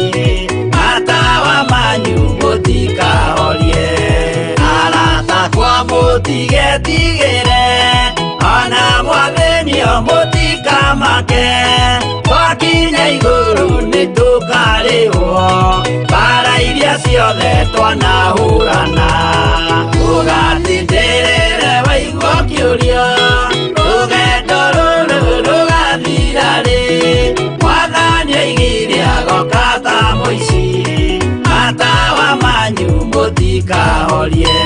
matawa manyu mũtikahorie. Arata akwa mũtigetigĩre, ona mwathĩnio mũtikamake, twakinya igũrũ nĩtũkarĩhwo mbara iria ciothe twanahũrana. Ũgatindĩrĩre waigua ũkĩũria, rũgendo rũrũ rũgathira rĩ? Mwathani oigire agoka ta mũici, matawa manyu mũtikahorie.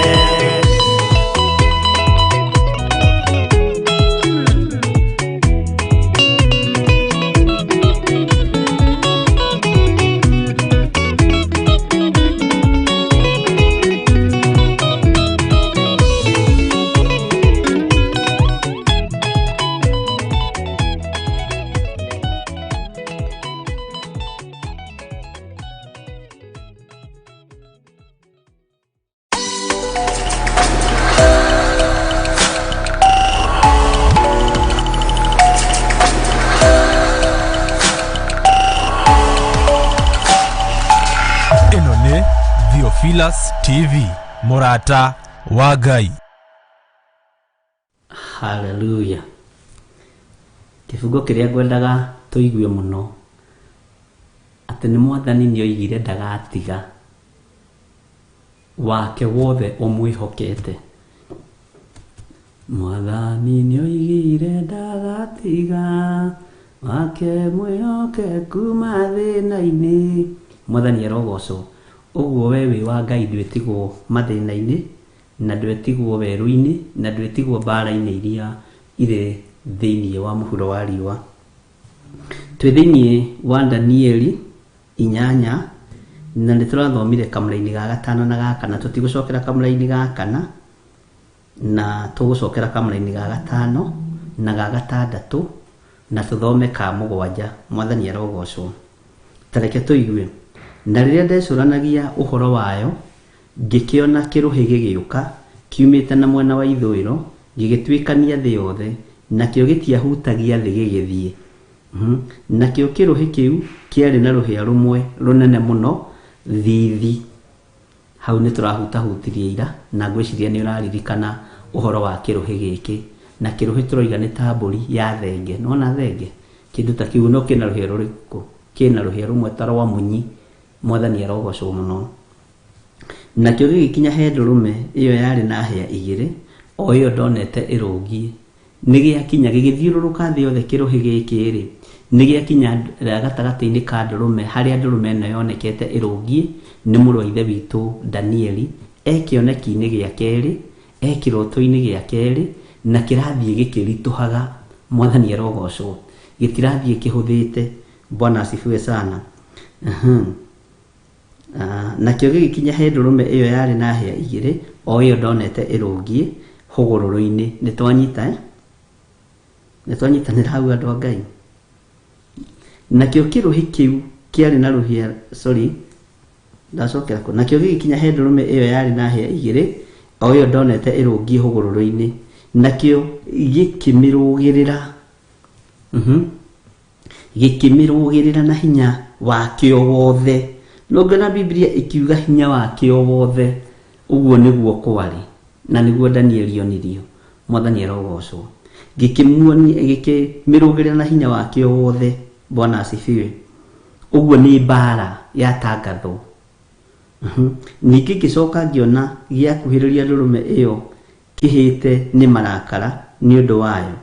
Ĩno nĩ Theophilus TV, mũrata wa Ngai. Haleluya. Kĩbungo kĩrĩa ngwendaga tũigue mũno, atĩ nĩ mwathani nĩoigire ndagatiga wake wothe ũmwĩhokete. Mwathani nĩoigire ndagatiga wake mwĩhokeku mathĩna-inĩ. Mwathani arogocwo. Ũguo we wĩ wa Ngai ndwĩtigwo mathĩna-inĩ, na ndwĩtigwo werũ-inĩ, na ndwĩtigwo mbara-inĩ iria irĩ thĩinĩ wa mũhuro wa riũa. Twĩ thĩinĩ wa Danieli 8, na nĩ tũrathomire kamũra-inĩ ga gatano na ga kana. Tũtigũcokera kamũra-inĩ ga kana, na tũgũcokera kamũra-inĩ ga gatano na ga gatandatũ, Na tũthome ka mũgwanja. Mwathani arogocwo. Ta reke tũigue. Na rĩrĩa ndecũranagia ũhoro wayo, ngĩkĩona kĩrũhĩ gĩgĩũka kiumĩte na mwena wa ithũĩro, gĩgĩtuĩkania thĩ yothe, nakĩo gĩtiahutagia thĩ gĩgĩthiĩ. Nakĩo kĩrũhĩ kĩu kĩarĩ na rũhĩa rũmwe rũnene mũno thithi. Hau nĩ tũrahutahutirie ira, na ngwĩciria nĩ ũraririkana ũhoro wa kĩrũhĩ gĩkĩ. Na kĩrũhĩ tũroiga nĩ ta mbũri ya thenge. Nĩwona thenge? Kĩndũ ta kĩu, no kĩna rũhĩa rũrĩkũ? Kĩna rũhĩa rũmwe ta rwa munyi. Mwathani arogocwo mũno. Nakĩo gĩgĩkinya he ndũrũme ĩyo yarĩ na hĩa igĩrĩ, o ĩyo ndonete ĩrũngiĩ. Nĩ gĩakinya, gĩgĩthiũrũrũka thĩ yothe kĩrũhĩ gĩkĩ-rĩ, nĩ gĩakinya gatagatĩ-inĩ ka ndũrũme, harĩa ndũrũme ĩno yonekete ĩrũngiĩ nĩ mũrũ wa ithe witũ Danieli, e kĩoneki-inĩ gĩa kerĩ, e kĩroto-inĩ gĩa kerĩ, na kĩrathiĩ gĩkĩritũhaga. Mwathani arogocwo. Gĩtirathiĩ kĩhũthĩte. Bwana asifiwe sana. Nakĩo gĩgĩkinya he ndũrũme ĩyo yarĩ na hĩa igĩrĩ, o ĩyo ndonete ĩrũngiĩ hũgũrũrũ-inĩ. Nĩ twanyita, eh? Nĩ twanyitanĩra hau andũ a Ngai. Nakĩo kĩrũhĩ kĩu kĩarĩ na rũhĩa, sorry, ndacokera kũ. Nakĩo gĩgĩkinya he ndũrũme ĩyo yarĩ na hĩa igĩrĩ, o ĩyo ndonete ĩrũngiĩ hũgũrũrũ-inĩ. Nakĩo gĩkĩmĩrũgĩrĩra. Gĩkĩmĩrũgĩrĩra na hinya wakĩo wothe. No ngĩona Biblia ĩkiuga hinya wakĩo wothe, ũguo nĩguo kwarĩ, na nĩguo Danieli onirio. Mwathani arogocwo. Gĩkĩmĩrũgĩrĩra na hinya wakĩo wothe. Bwana asifiwe. Ũguo nĩ mbara yatangathwo. Ningĩ ngĩcoka ngĩona gĩakuhĩrĩria ndũrũme ĩyo kĩhĩte nĩ marakara nĩ ũndũ wayo,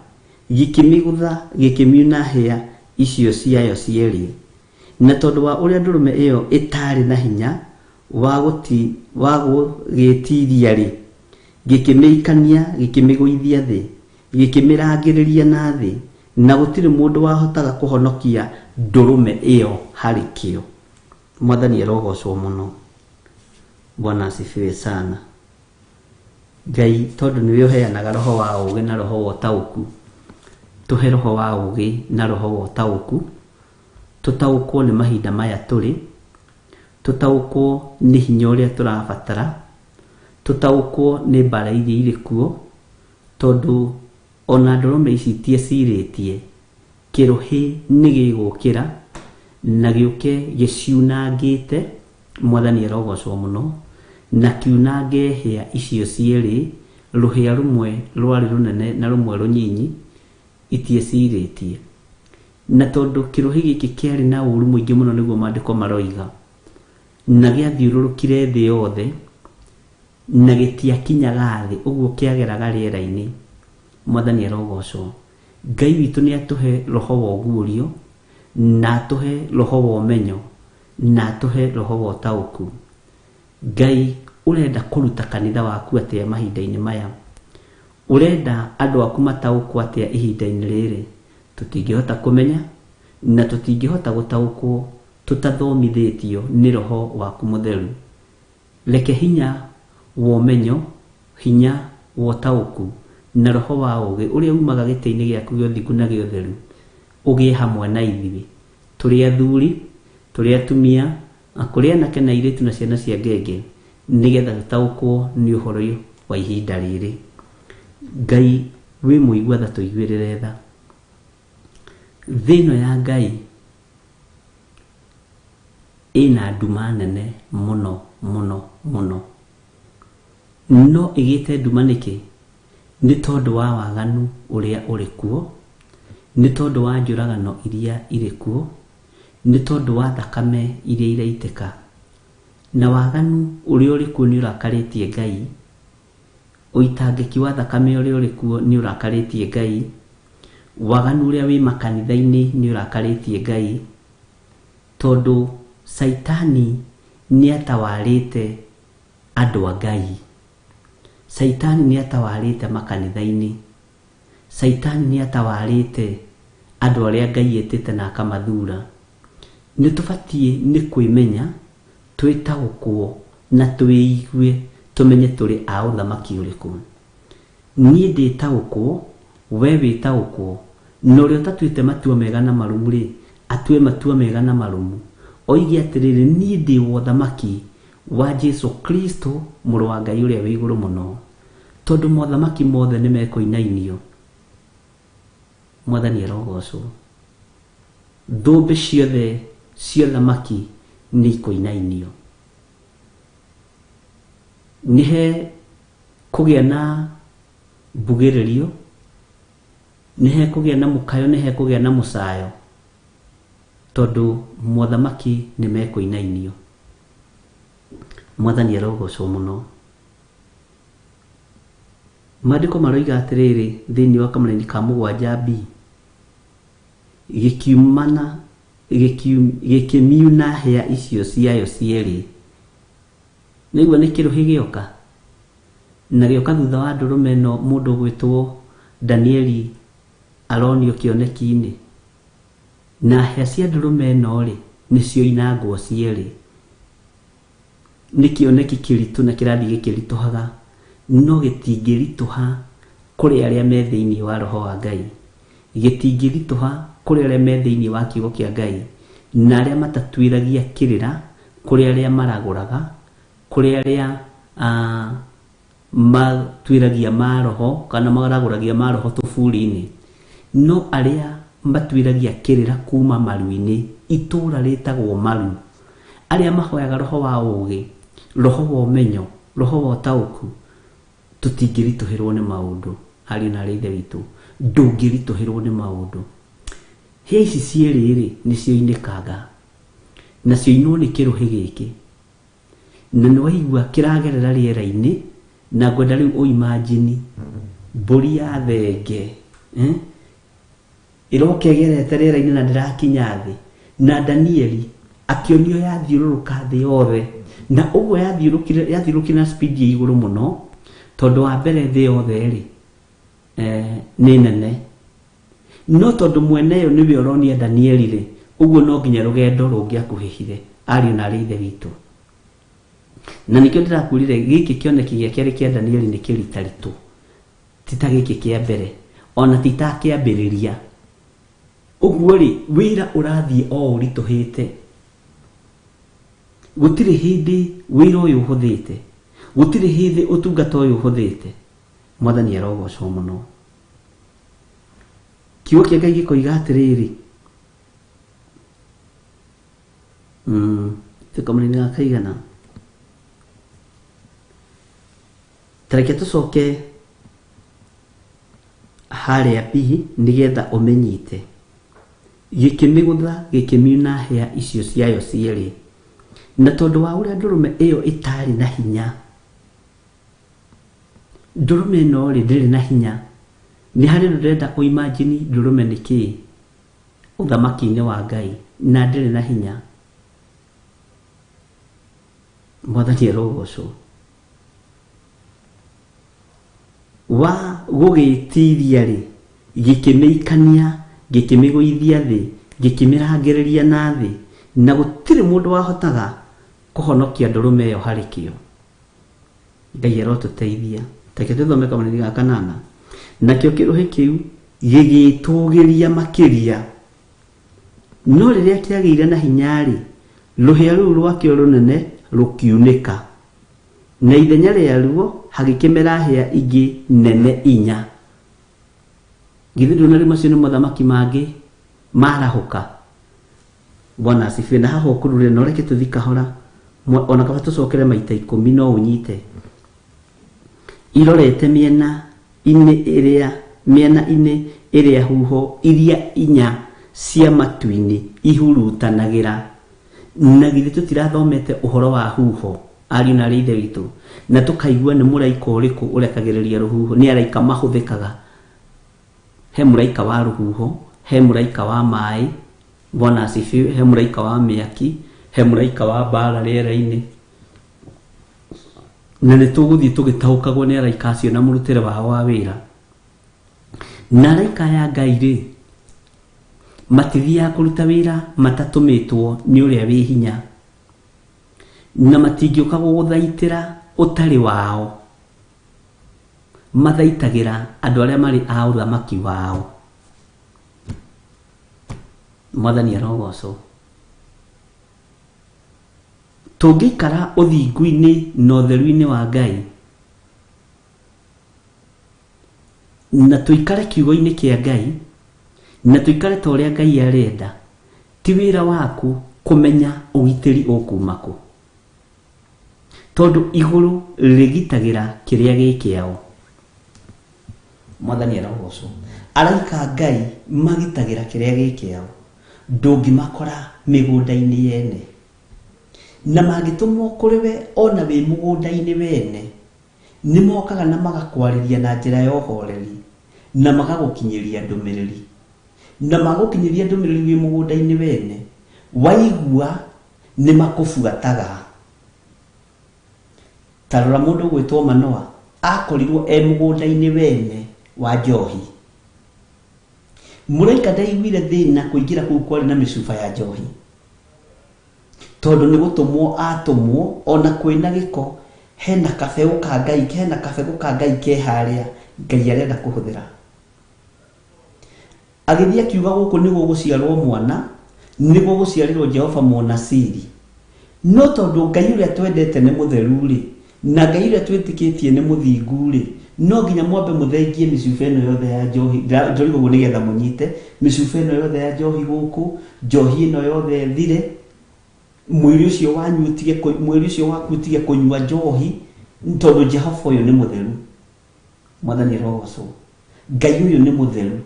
gĩkĩmĩgũtha, gĩkĩmiuna hĩa icio ciayo cierĩ. Na tondũ wa ũrĩa ndũrũme ĩyo ĩtarĩ na hinya wa gũgĩtiria-rĩ, gĩkĩmĩikania, gĩkĩmĩgũithia thĩ, gĩkĩmĩrangĩrĩria na thĩ, na gũtirĩ mũndũ wahotaga kũhonokia ndũrũme ĩyo harĩ kĩo. Mwathani arogocwo mũno. Bwana asifiwe sana. Ngai tondũ nĩwe ũheanaga roho wa ũũgĩ na roho wa ũtaũku, tũhe roho wa ũũgĩ na roho wa ũtaũku, tũtaũkwo nĩ mahinda maya tũrĩ, tũtaũkwo nĩ hinya ũrĩa tũrabatara, tũtaũkwo nĩ mbara iria irĩ kuo, tondũ ona ndũrũme ici itiecirĩtie, kĩrũhĩ nĩ gĩgũkĩra na gĩũke gĩciunangĩte. Mwathani arogocwo mũno. Na kiunange hĩa icio cierĩ, rũhĩa rũmwe rwarĩ rũnene na rũmwe rũnyinyi, itiecirĩtie. Na tondũ kĩrũhĩ gĩkĩ kĩarĩ na ũũru mũingĩ mũno nĩguo maandĩko maroiga, na gĩathiũrũrũkire thĩ yothe, na gĩtiakinyaga thĩ, ũguo kĩageraga rĩera-inĩ. Mwathani arogocwo. Ngai witũ nĩ atũhe roho wa ũguũrio, na atũhe roho wa ũmenyo, na atũhe roho wa ũtaũku. Ngai ũrenda kũruta kanitha waku atĩa mahinda-inĩ maya? Ũrenda andũ aku mataũkwo atĩa ihinda-inĩ rĩrĩ? Tũtingĩhota kũmenya na tũtingĩhota gũtaũkwo tũtathomithĩtio nĩ roho waku mũtheru. Reke hinya wa ũmenyo, hinya wa ũtaũku, na roho wa ũũgĩ ũrĩa umaga gĩtĩ-inĩ gĩaku gĩa ũthingu na gĩa ũtheru ũgĩe hamwe na ithuĩ, tũrĩ athuri, tũrĩ atumia, kũrĩ anake na airĩtu na ciana cia ngenge, nĩgetha tũtaũkwo nĩ ũhoro wa ihinda rĩrĩ. Ngai wĩ mũigua tha, tũiguĩrĩre tha. Thĩ ĩno ya Ngai ĩna nduma nene mũno mũno mũno. No ĩgĩte nduma nĩkĩ? Nĩ tondũ wa waganu ũrĩa ũrĩ kuo, nĩ tondũ wa njũragano iria irĩ kuo, nĩ tondũ wa thakame iria iraitĩka. Na waganu ũrĩa ũrĩ kuo nĩ ũrakarĩtie Ngai, ũitangĩki wa thakame ũrĩa ũrĩ kuo nĩ ũrakarĩtie Ngai, waganu ũrĩa wĩ makanitha-inĩ nĩ ũrakarĩtie Ngai, tondũ Caitani nĩ atawarĩte andũ a Ngai. Caitani nĩ atawarĩte makanitha-inĩ. Caitani nĩ atawarĩte andũ arĩa Ngai etĩte na akamathura. Nĩ tũbatiĩ nĩ kwĩmenya, twĩtaũkwo na twĩigue, tũmenye tũrĩ a ũthamaki ũrĩkũ. Niĩ ndĩtaũkwo, we wĩtaũkwo, Na ũrĩa ũtatuĩte matua mega na marũmu rĩ, atue matua mega na marũmu. Oige atĩrĩrĩ, niĩ ndĩ wa ũthamaki wa Jesu Kristo, mũrũ wa Ngai ũrĩa wĩ igũrũ mũno. Tondũ mothamaki mothe nĩ mekũinainio. Mwathani arogocwo. Thũmbĩ ciothe cia ũthamaki nĩ ikũinainio. Nĩ he kũgĩa na mbugĩrĩrio, nĩ hekũgĩa na mũkayo, nĩ hekũgĩa na mũcayo, tondũ mothamaki nĩ mekũinainio. Mwathani arogocwo mũno. Maandĩko maroiga atĩrĩrĩ thĩinĩ wa kamũraini ka mũgwanja B, gĩkiumana gĩkĩmiuna hĩa icio ciayo cierĩ. Nĩguo nĩ kĩrũhĩ gĩoka, na gĩoka thutha wa ndũrũme ĩno mũndũ ũgwĩtwo Danieli aronio kĩoneki-inĩ. Na hĩa cia ndũrũme ĩno rĩ, nĩcio inangwo cierĩ. Nĩ kĩoneki kĩritũ na kĩrathiĩ gĩkĩritũhaga, no gĩtingĩritũha kũrĩ arĩa me thĩinĩ wa roho wa Ngai. Gĩtingĩritũha kũrĩ arĩa me thĩinĩ wa kiugo kĩa Ngai, na arĩa matatuĩragia kĩrĩra, kũrĩ arĩa maragũraga, kũrĩ arĩa matuĩragia maroho kana maragũragia maroho tũburi-inĩ. No arĩa matuĩragia kĩrĩra kuma maru-inĩ, itũũra rĩtagwo maru, arĩa mahoyaga roho wa ũũgĩ, roho wa ũmenyo, roho wa ũtaũku, tũtingĩritũhĩrwo nĩ maũndũ. Ariũ na aarĩ a Ithe witũ, ndũngĩritũhĩrwo nĩ maũndũ. Hĩa ici cierĩ rĩ, nĩcio inĩkanga, na cioinwo nĩ kĩrũhĩ gĩkĩ. Na nĩ waigua kĩragerera rĩera-inĩ, na ngwenda rĩu ũimagine mbũri ya thenge, ĩroka ĩgerete rĩera-inĩ na ndĩrakinya thĩ. Na Danieli akĩonio yathiũrũrũka thĩ yothe, na ũguo yathiũrũrũkire na speed ya igũrũ mũno, tondũ wa mbere thĩ yothe rĩ, nĩ nene. No tondũ mwene yo nĩwe ũronia Danieli rĩ, ũguo no nginya rũgendo rũngĩakuhĩhire, ariũ na aarĩ a Ithe witũ. Na nĩkĩo ndĩrakwĩrire gĩkĩ kĩoneki gĩa kerĩ kĩa Danieli nĩ kĩritaritũ, ti ta gĩkĩ kĩa mbere, ona ti ta kĩambĩrĩria. Ũguo rĩ, wĩra ũrathiĩ o ũritũhĩte. Gũtirĩ hĩndĩ wĩra ũyũ ũhũthĩte, gũtirĩ hĩndĩ ũtungata ũyũ ũhũthĩte. Mwathani arogocwo mũno. Kiugo kĩa Ngai gĩkoiga atĩrĩrĩ, tũkamũrĩni ga kaigana. Tareke tũcoke harĩa B nĩgetha ũmenyite. Gĩkĩmĩgũtha, gĩkĩmiuna hĩa icio ciayo cierĩ. Na tondũ wa ũrĩa ndũrũme ĩyo ĩtarĩ na hinya, ndũrũme ĩno rĩ ndĩrĩ na hinya. Nĩ harĩ ũndũ ndĩrenda ũimagine ndũrũme nĩ kĩĩ ũthamaki-inĩ wa Ngai, na ndĩrĩ na hinya. Mwathani arogocwo. Wa gũgĩtiria rĩ, gĩkĩmĩikania, gĩkĩmĩgũithia thĩ, gĩkĩmĩrangĩrĩria na thĩ, na gũtirĩ mũndũ wahotaga kũhonokia ndũrũme ĩyo harĩ kĩo. Ngai arotũteithia. Reke tũthome kamũnini ga kanana. Nakĩo kĩrũhĩ kĩu gĩgĩtũgĩria makĩria. No rĩrĩa kĩagĩire na hinya rĩ, rũhĩa rũu rwakĩo rũnene rũkiunĩka. Na ithenya rĩaruo hagĩkĩmera hĩa ingĩ nene inya. Githĩ ndũna rĩu macio nĩ mothamaki mangĩ marahũka. Bwana asifiwe. Na haha ũkũrure na ũreke tũthi kahora, ona kaba tũcokere maita 10 no ũnyite. Irorete mĩena inĩ ĩrĩa, mĩena inĩ ĩrĩa huho iria inya cia matu-inĩ ihurutanagĩra. Na githĩ tũtirathomete ũhoro wa huho, ariũ na aarĩ a Ithe witũ, na tũkaigua nĩ mũraika ũrĩkũ ũrekagĩrĩria rũhuho, nĩ araika mahũthĩkaga. He mũraika wa rũhuho, he mũraika wa maĩ, Bwana asifiwe, he mũraika wa mĩaki, he mũraika wa mbara rĩera-inĩ. Na nĩ tũgũthiĩ tũgĩtaũkagwo nĩ araika acio na mũrutĩre wao wa wĩra. Na araika aya Ngai rĩ, matithiaga kũruta wĩra matatũmĩtwo nĩ ũrĩa wĩ hinya, na matingĩũka gũgũthaitĩra ũtarĩ wao. Mathaitagĩra andũ arĩa marĩ a ũthamaki wao. Mwathani arogocwo. Tũngĩikara ũthingu-inĩ na ũtheru-inĩ wa Ngai, na tũikare kiugo-inĩ kĩa Ngai, na tũikare ta ũrĩa Ngai arenda, ti wĩra waku kũmenya ũgitĩri ũkuma kũ. Tondũ igũrũ rĩgitagĩra kĩrĩa gĩ kĩao. Mwathani arogocwo. Araika a Ngai magitagĩra kĩrĩa gĩ kĩao. Ndũngĩmakora mĩgũnda-inĩ yene. Na mangĩtũmwo kũrĩ we ona wĩ mũgũnda-inĩ wene, nĩ mokaga na magakwarĩria na njĩra ya ũhoreri na magagũkinyĩria ndũmĩrĩri. Na magũkinyĩria ndũmĩrĩri wĩ mũgũnda-inĩ wene, waigua nĩ makũbuataga. Ta rora mũndũ ũgwĩtwo Manoa, akorirwo e mũgũnda-inĩ wene wa njohi. Mũraika ndaiguire thĩna kũingĩra kũu kwarĩ na mĩcuba ya njohi, tondũ nĩ gũtũmwo atũmwo, ona kwĩna gĩko, hena kabegũ ka Ngai, hena kabegũ ka Ngai ke harĩa Ngai arenda kũhũthĩra. Agĩthiĩ akiuga gũkũ nĩ gũgũciarwo mwana, nĩ gũgũciarĩrwo Jehova Mũnasiri. No tondũ Ngai ũrĩa twendete nĩ mũtheru-rĩ, na Ngai ũrĩa twĩtĩkĩtie nĩ mũthingu-rĩ, no nginya mwambe mũthengie mĩcuba ĩno yothe ya njohi, ndĩrauga ũguo nĩgetha mũnyite, mĩcuba ĩno yothe ya njohi gũkũ, njohi ĩno yothe ĩthire, mwĩrĩ ũcio wanyu ũtige, mwĩrĩ ũcio waku ũtige kũnyua njohi, tondũ Jehova ũyũ nĩ mũtheru. Mwathani arogocwo. Ngai ũyũ nĩ mũtheru.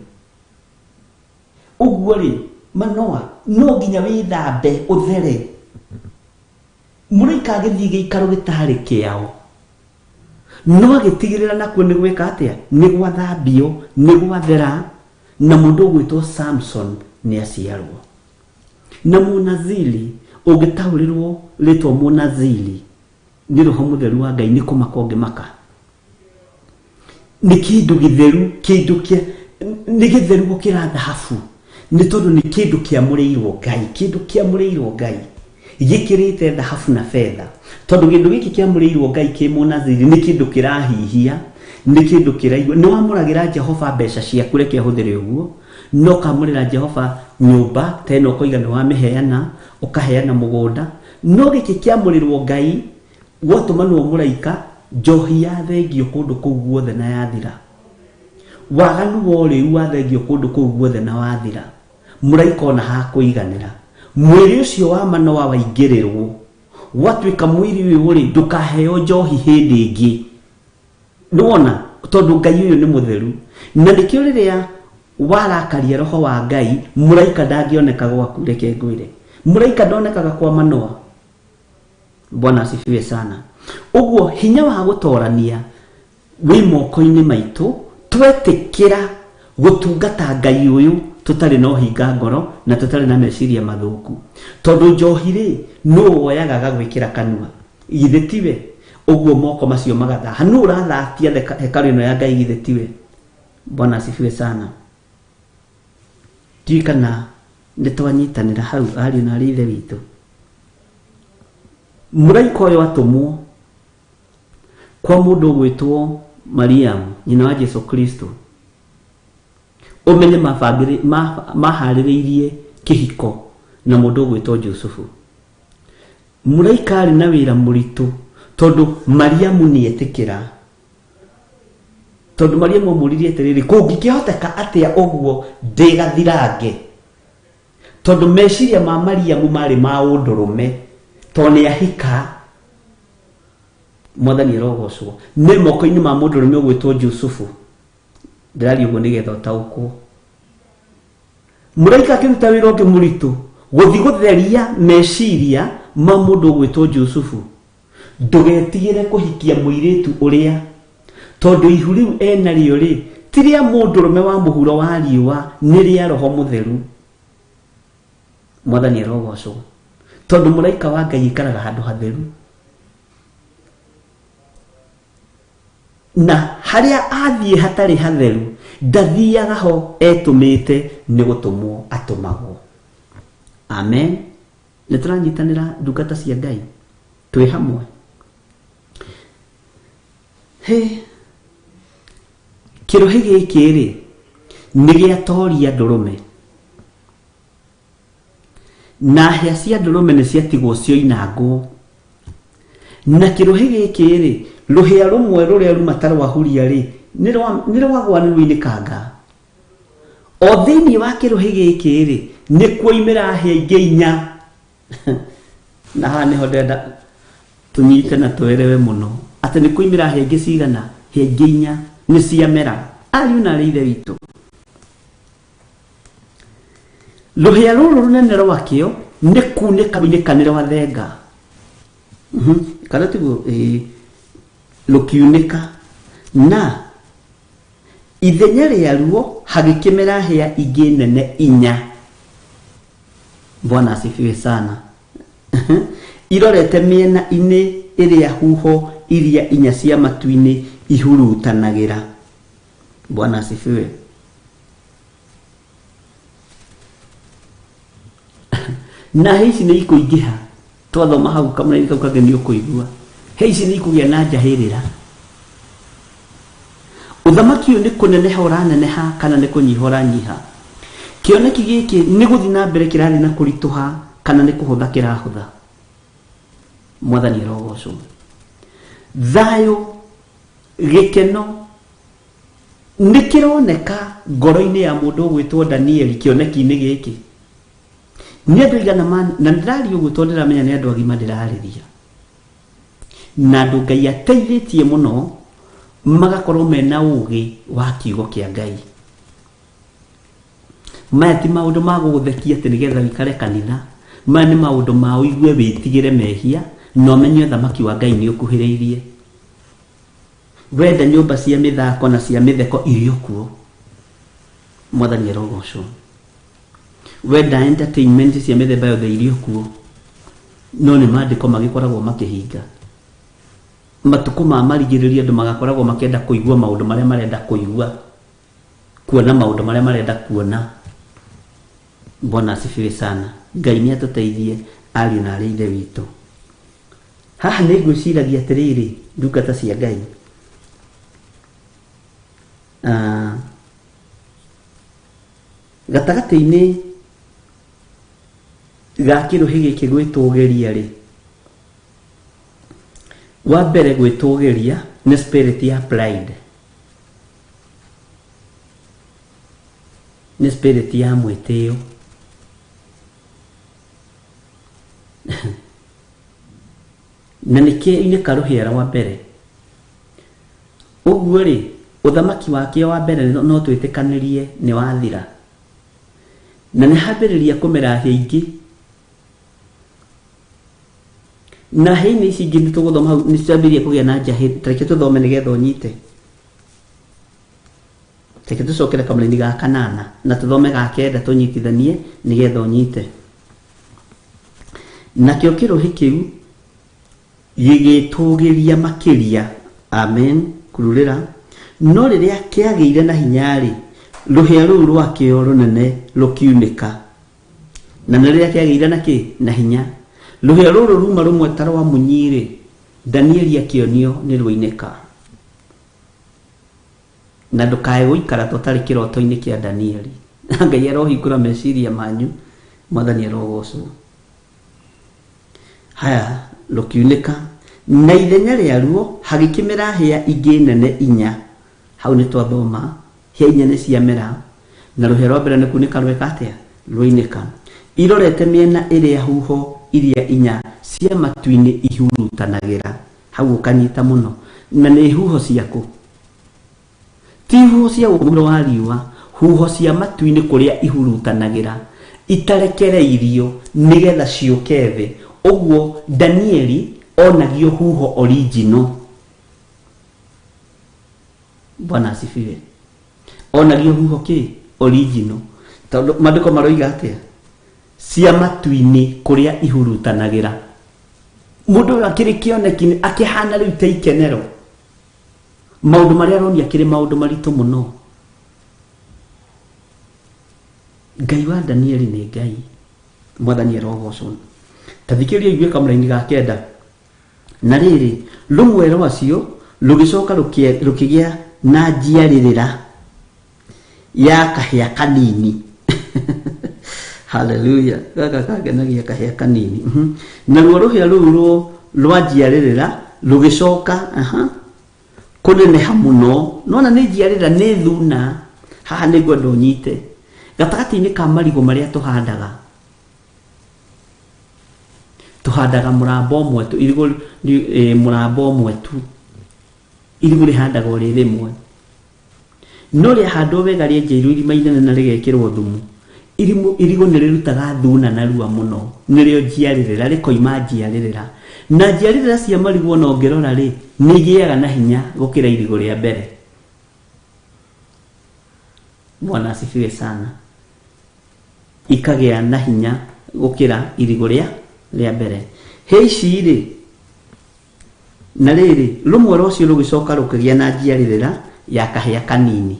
Ũguo rĩ, Manoa, no nginya wĩthambe ũthere. Mũraika agĩthiĩ gĩikaro gĩtarĩ kĩao, no agĩtigĩrĩra nakuo nĩ gwĩka atĩa? Nĩ gwathambio, nĩ gwathera, na mũndũ ũgwĩtwo Samson nĩ aciarwo. Na Mũnaziri, ũngĩtaũrĩrwo rĩtwa Mũnaziri, nĩ roho mũtheru wa Ngai, nĩ kũmaka ũngĩmaka. Nĩ kĩndũ gĩtheru, kĩndũ kĩa nĩ gĩtheru gũkĩra thahabu, nĩ tondũ nĩ kĩndũ kĩamũrĩirwo Ngai, kĩndũ kĩamũrĩirwo Ngai gĩkĩrĩte thahabu na betha, tondũ kĩndũ gĩkĩ kĩamũrĩirwo Ngai kĩ mũnaziri nĩ kĩndũ kĩrahihia, nĩ kĩndũ kĩraigua. Nĩ wamũragĩra Jehova mbeca ciaku, reke hũthĩre ũguo, no ũkamũrĩra Jehova nyũmba ta ĩno, ũkoiga nĩ wamĩheana, ũkaheana mũgũnda, no gĩkĩ kĩamũrĩrwo Ngai Gwatũmanwo mũraika, njohi yathengio kũndũ kũu guothe na yathira. Waganu wa ũrĩu wathengio kũndũ kũu guothe na wathira. Mũraika ona ha kũiganĩra. Mwĩrĩ ũcio wa Manoa waingĩrĩrwo, gwatuĩka mwĩrĩ ũyũ-rĩ, ndũkaheo njohi hĩndĩ ĩngĩ. Nĩwona? Tondũ Ngai ũyũ nĩ mũtheru. Na nĩkĩo rĩrĩa warakaria roho wa Ngai, mũraika ndangĩoneka gwaku, reke ngwĩre. Mũraika ndonekaga kwa Manoa. Bwana asifiwe sana. Ũguo hinya wa gũtorania wĩ moko-inĩ maitũ, twetĩkĩra gũtungata Ngai ũyũ tũtarĩ na ũhinga ngoro na tũtarĩ na meciria mathũku. Tondũ njohi rĩ, nũ woyaga agagwĩkĩra kanua? Githĩ tiwe? Ũguo moko macio magathaha. Nũ ũrathatia hekarũ ĩno ya Ngai githĩ tiwe? Bwana asifiwe sana. Ndiũĩ kana nĩ twanyitanĩra hau ariũ na arĩ ithe witũ. Mũraika ũyũ atũmwo kwa mũndũ ũgwĩtwo Mariamu, nyina wa Jesu Kristo, ũmenye maharĩrĩirie kĩhiko na mũndũ ũgwĩtwo Jusufu. Mũraika arĩ na wĩra mũritũ tondũ Mariamu nĩ etĩkĩra. Tondũ Mariamu amũririe atĩrĩrĩ, kũngĩkĩhoteka atĩa ũguo ndĩ gathirange? Tondũ meciria ma Mariamu marĩ ma ũndũrũme, tondũ nĩ ahika. Mwathani arogocwo. Nĩ moko-inĩ ma mũndũrũme ũgwĩtwo Jusufu. Ndĩraria ũguo nĩgetha ũtaũkwo. Mũraika akĩruta wĩra ũngĩ mũritũ, gũthiĩ gũtheria meciria ma mũndũ ũgwĩtwo Jusufu. Ndũgetigĩre kũhikia mũirĩtu ũrĩa, tondũ ihu rĩu enarĩo-rĩ, ti rĩa mũndũrũme wa mũhuro wa riũa, nĩ rĩa Roho Mũtheru. Mwathani arogocwo. Tondũ mũraika wa Ngai aikaraga handũ hatheru. Na harĩa athiĩ hatarĩ hatheru, ndathiaga ho etũmĩte, nĩ gũtũmwo atũmagwo. Amen. Nĩ tũranyitanĩra ndungata cia Ngai twĩ hamwe. Hĩ, kĩrũhĩ gĩkĩ rĩ, nĩ gĩatoria ndũrũme. Na hĩa cia ndũrũme nĩ ciatigwo cioinangwo. Na kĩrũhĩ gĩkĩ-rĩ, rũhĩa rũmwe rũrĩa ruma ta rwa huria-rĩ, nĩ rwagwa nĩ rwoinĩkanga. O thĩinĩ wa kĩrũhĩ gĩkĩ-rĩ, nĩ kuoimĩra hĩa ingĩ inya. Na haha nĩho ndĩrenda tũnyite na tũerewe mũno, atĩ nĩ kuoimĩra hĩa ingĩ cigana? Hĩa ingĩ inya nĩ ciamera. Ariũ na aarĩ a Ithe witũ, Rũhĩa rũrũ rũnene rwakĩo nĩ kunĩka rũinĩka nĩ rwathenga. Kana tiguo? Ĩĩ. Rũkiunĩka. Na ithenya rĩaruo hagĩkĩmera hĩa ingĩ nene inya. Bwana asifiwe sana. Irorete mĩena-inĩ ĩrĩa huho iria inya cia matu-inĩ ihurutanagĩra. Bwana asifiwe. Na hĩa ici nĩ ikũingĩha twathoma hau kamũraini kau kangĩ nĩ ũkũigua hĩa ici nĩ ikũgĩa na njahĩrĩra. Ũthamaki ũyũ nĩ kũneneha ũraneneha kana nĩ kũnyiha ũranyiha? Kĩoneki gĩkĩ nĩ gũthiĩ na mbere kĩrathiĩ na kũritũha kana nĩ kũhũtha kĩrahũtha? Mwathani arogocwo. Thayũ, gĩkeno Nĩ kĩroneka ngoro-inĩ ya mũndũ ũgwĩtwo Danieli kĩoneki-inĩ gĩkĩ. Nĩ andũ aigana ma, na ndĩraria ũguo tondũ ndĩramenya nĩ andũ agima ndĩrarĩria. Na andũ Ngai ateithĩtie mũno magakorwo mena ũgĩ wa kiugo kĩa Ngai. Maya ti maũndũ ma gũgũthekia atĩ nĩgetha ũikare kanitha. Maya nĩ maũndũ ma ũigue wĩtigĩre mehia na ũmenye ũthamaki wa Ngai nĩ ũkuhĩrĩirie. Wenda nyũmba cia mĩthako na cia mĩtheko irĩ o kuo. Mwathani arogocwo. Wenda entertainment cia mĩthemba yothe irĩ o kuo. No nĩ maandĩko magĩkoragwo makĩhinga. Matukũ ma marigĩrĩrio andũ magakoragwo makĩenda kũigua maũndũ marĩa marenda kũigua, kuona maũndũ marĩa marenda kuona. Bwana asifiwe sana. Ngai nĩ atũteithie ariũ na aarĩ a Ithe witũ. Haha nĩ ngwĩciragia atĩrĩrĩ, ndungata cia Ngai, ah, gatagatĩ-inĩ ga kĩrũhĩ gĩkĩ gwĩtũgĩria rĩ, wa mbere gwĩtũgĩria nĩ spirit ya pride, nĩ spirit ya mwĩtĩo. Na nĩkĩoinĩka rũhĩa rwa mbere. Ũguo-rĩ, ũthamaki wakĩo wa mbere no twĩtĩkanĩrie nĩ wathira. Na nĩ hambĩrĩria kũmera hĩa ingĩ. Na hĩa-inĩ ici ingĩ nĩ tũgũthoma hau nĩ ciambĩrĩria kũgĩa na njahĩ. Ta reke tũthome nĩgetha ũnyite. Reke tũcokere kamũraini ga kanana na tũthome ga kenda tũnyitithanie nĩgetha ũnyite. Nakĩo kĩrũhĩ kĩu gĩgĩĩtũũgĩria makĩria, amen, kururĩra, no rĩrĩa kĩagĩire na hinya-rĩ, rũhĩa rũu rwakĩo rũnene rũkiunĩka. Na nĩ rĩrĩa kĩagĩire na kĩ? Na hinya. Rũhĩa rũrũ ruma rũmwe ta rwa munyi-rĩ, Danieli akĩonio nĩ rwoinĩka. Na ndũkae gũikara ta ũtarĩ kĩroto-inĩ kĩa Danieli. Ngai arohingũra meciria manyu, Mwathani arogocwo. Haya, rũkiunĩka, na ithenya rĩaruo hagĩkĩmera hĩa ingĩ nene inya. Hau nĩ twathoma, hĩa inya nĩ ciamera, na rũhĩa rwa mbere nĩ kunĩka rweka atĩa? Rwainĩka. Irorete mĩena ĩrĩa huho iria inya cia matu-inĩ ihurutanagĩra. Hau ũkanyita mũno. Na nĩ huho ciakũ? Ti huho cia gũkũ mũhuro wa riũa, huho cia matu-inĩ kũrĩa ihurutanagĩra, itarekereirio nĩgetha ciũke thĩ. Ũguo Danieli onagio huho original. Bwana asifiwe. Onagio huho kĩ? Original. Tondũ maandĩko maroiga atĩa? Cia matu-inĩ kũrĩa ihurutanagĩra. Mũndũ ũyũ akĩrĩ kĩoneki-inĩ akĩhana rĩu ta ikenero. Maũndũ marĩa aronia akĩrĩ maũndũ maritũ mũno. Ngai wa Danieli nĩ Ngai. Mwathani arogocwo. Ta thikĩrĩria ũigue kamũraini ga kenda. Na rĩrĩ, rũmwe rwacio rũgĩcoka rũkĩgĩa na njiarĩrĩra ya kahĩa kanini. Haleluya. Gaka kangenagia kahĩa kanini. Naruo rũhĩa rũu rwa njiarĩrĩra rũgĩcoka aha kũneneha mũno. Nona nĩ njiarĩrĩra, nĩ thuna. Haha nĩ ngwenda ũnyite gatagatĩ-inĩ ka marigũ marĩa tũhandaga. Tũhandaga mũramba ũmwe tu, irigũ mũramba ũmwe tu. Irigũ rĩhandagwo rĩ rĩmwe. No rĩahandwo wega rĩenjeirwo irima inene na rĩgekĩrwo thumu, irigũ nĩ rĩrutaga thuna narua mũno, nĩrĩo njiarĩrĩra, rĩkoima njiarĩrĩra. Na njiarĩrĩra cia marigũ ona ũngĩrora rĩ, nĩ igĩaga na hinya gũkĩra irigũ rĩa mbere. Bwana asifiwe sana. Ikagĩa na hinya gũkĩra irigũ rĩa mbere. Hĩa ici rĩ, na rĩrĩ, rũmwe rwacio rũgĩcoka rũkĩgĩa na njiarĩrĩra ya kahĩa kanini.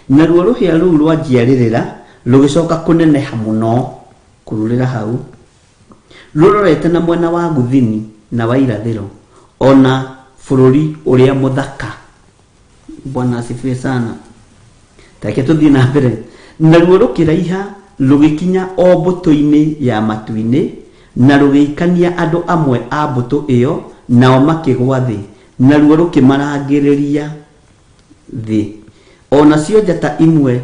Naruo rũhĩa rũu rwa njiarĩrĩra rũgĩcoka kũneneha mũno, kururĩra hau, rũrorete na mwena wa guthini na wa irathĩro, ona bũrũri ũrĩa mũthaka. Bwana asifiwe sana. Tareke tũthiĩ na mbere. Naruo rũkĩraiha rũgĩkinya o mbũtũ-inĩ ya matu-inĩ, na rũgĩikania andũ amwe a mbũtũ ĩyo, nao makĩgwa thĩ, naruo rũkĩmarangĩrĩria thĩ. O nacio njata imwe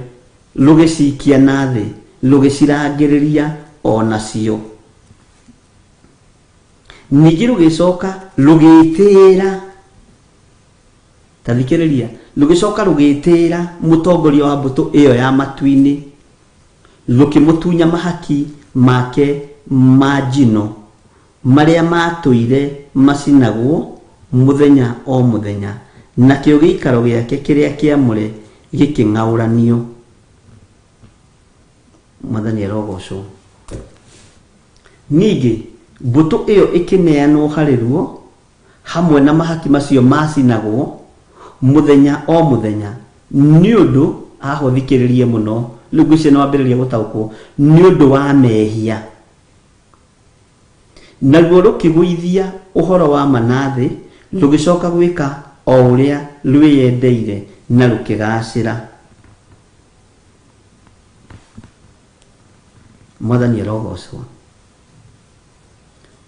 rũgĩcikia na thĩ, rũgĩcirangĩrĩria o nacio. Ningĩ rũgĩcoka rũgĩĩtĩĩra, ta thikĩrĩria, rũgĩcoka rũgĩĩtĩĩra mũtongoria wa mbũtũ ĩyo ya matu-inĩ, rũkĩmũtunya mahaki make ma njino, marĩa maatũire macinagwo mũthenya o mũthenya, nakĩo gĩikaro gĩake kĩrĩa kĩamũre gĩkĩng'aũranio. Mwathani arogocwo. Ningĩ mbũtũ ĩyo ĩkĩneanwo harĩ ruo, hamwe na mahaki macio macinagwo mũthenya o mũthenya, nĩ ũndũ, haha ũthikĩrĩrie mũno, rĩu ngwĩciria nĩ wambĩrĩria gũtaũkwo, nĩ ũndũ wa mehia. Naruo rũkĩgũithia ũhoro wa ma na thĩ, rũgĩcoka gwĩka o ũrĩa rwĩyendeire na rũkĩgaacĩra. Mwathani arogocwo.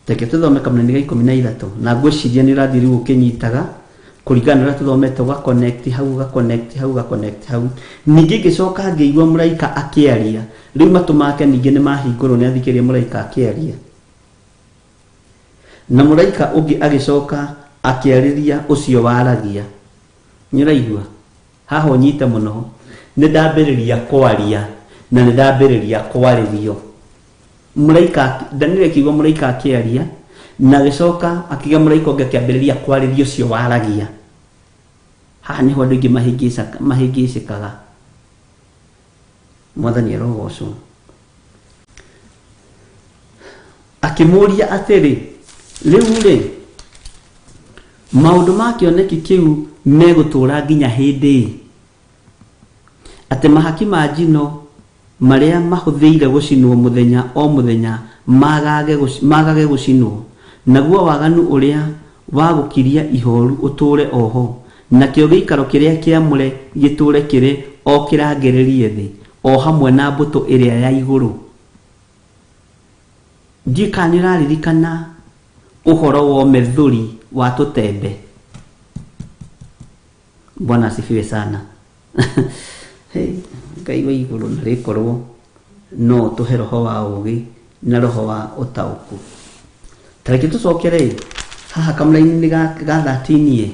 Reke tũthome kamũraini ga 13, na ngwĩciria nĩ ũrathiĩ rĩu ũkĩnyitaga kũringana na ũrĩa tũthomete, ũga connect hau, ũga connect hau, ũga connect hau. Ningĩ ngĩcoka ngĩigua mũraika akĩaria, rĩu matũ make ningĩ nĩ mahingũrwo, nĩ athikĩrĩria mũraika akĩaria. Na mũraika ũngĩ agĩcoka akĩarĩria ũcio waragia. Nĩ ũraigua? Haha ũnyite mũno. Nĩ ndambĩrĩria kwaria na nĩ ndambĩrĩria kwarĩrio. Mũraika, Danieli akĩigua mũraika akĩaria, na agĩcoka akĩgĩa mũraika ũngĩ akĩambĩrĩria kwarĩria ũcio waragia. Haha nĩho andũ aingĩ mahĩngĩcĩkaga. Mwathani arogocwo. Akĩmũũria atĩrĩ, Rĩu-rĩ, maũndũ ma kĩoneki kĩu megũtũũra nginya hĩndĩ ĩ? Atĩ mahaki ma njino marĩa mahũthĩire gũcinwo mũthenya o mũthenya magage gũcinwo, naguo waganu ũrĩa wa gũkiria ihooru ũtũũre o ho, nakĩo gĩikaro kĩrĩa kĩamũre gĩtũũre kĩrĩ o kĩrangĩrĩrie thĩ, o hamwe na mbũtũ ĩrĩa ya igũrũ. Ndiũĩ kana nĩ ũraririkana ũhoro wa ũmethũri wa tũtembe. Bwana asifiwe sana. Hey, Ngai wa igũrũ na rĩkorwo no ũtũhe roho wa ũũgĩ na roho wa ũtaũku. Ta reke tũcokere haha kamũraini-inĩ ga 13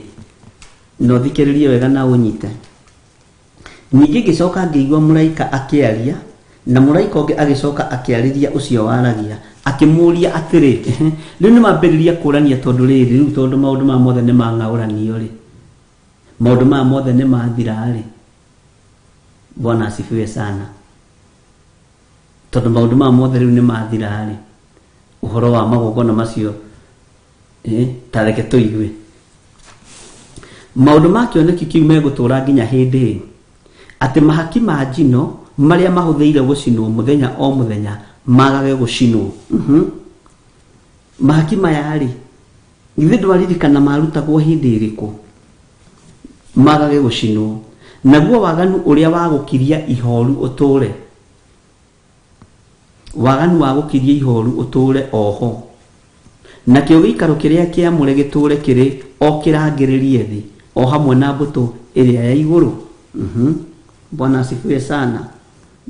na ũthikĩrĩrie wega na ũnyite. Ningĩ ngĩcoka ngĩigua mũraika akĩaria, na mũraika ũngĩ agĩcoka akĩarĩria ũcio waragia, akĩmũũria atĩrĩ, rĩu nĩ mambĩrĩria kũũrania tondũ rĩrĩ, rĩu tondũ maũndũ maya mothe nĩ mang'aũranio rĩ, maũndũ maya mothe nĩ mathira rĩ, Bwana asifiwe sana. Tondũ maũndũ maya mothe rĩu nĩ mathira rĩ, ũhoro wa magongona macio, ta reke tũigue. Maũndũ ma kĩoneki kĩu megũtũũra nginya hĩndĩ ĩ? Atĩ mahaki ma njino marĩa mahũthĩire gũcinwo mũthenya o mũthenya magage gũcinwo. Mahaki maya rĩ, githĩ ndwaririkana marutagwo hĩndĩ ĩrĩkũ? Magage gũcinwo. Naguo waganu ũrĩa wa gũkiria ihooru ũtũũre. Waganu wa gũkiria ihooru ũtũũre o ho, nakĩo gĩikaro kĩrĩa kĩamũre gĩtũũre kĩrĩ o kĩrangĩrĩrie thĩ, o hamwe na mbũtũ ĩrĩa ya igũrũ. Bwana asifiwe sana.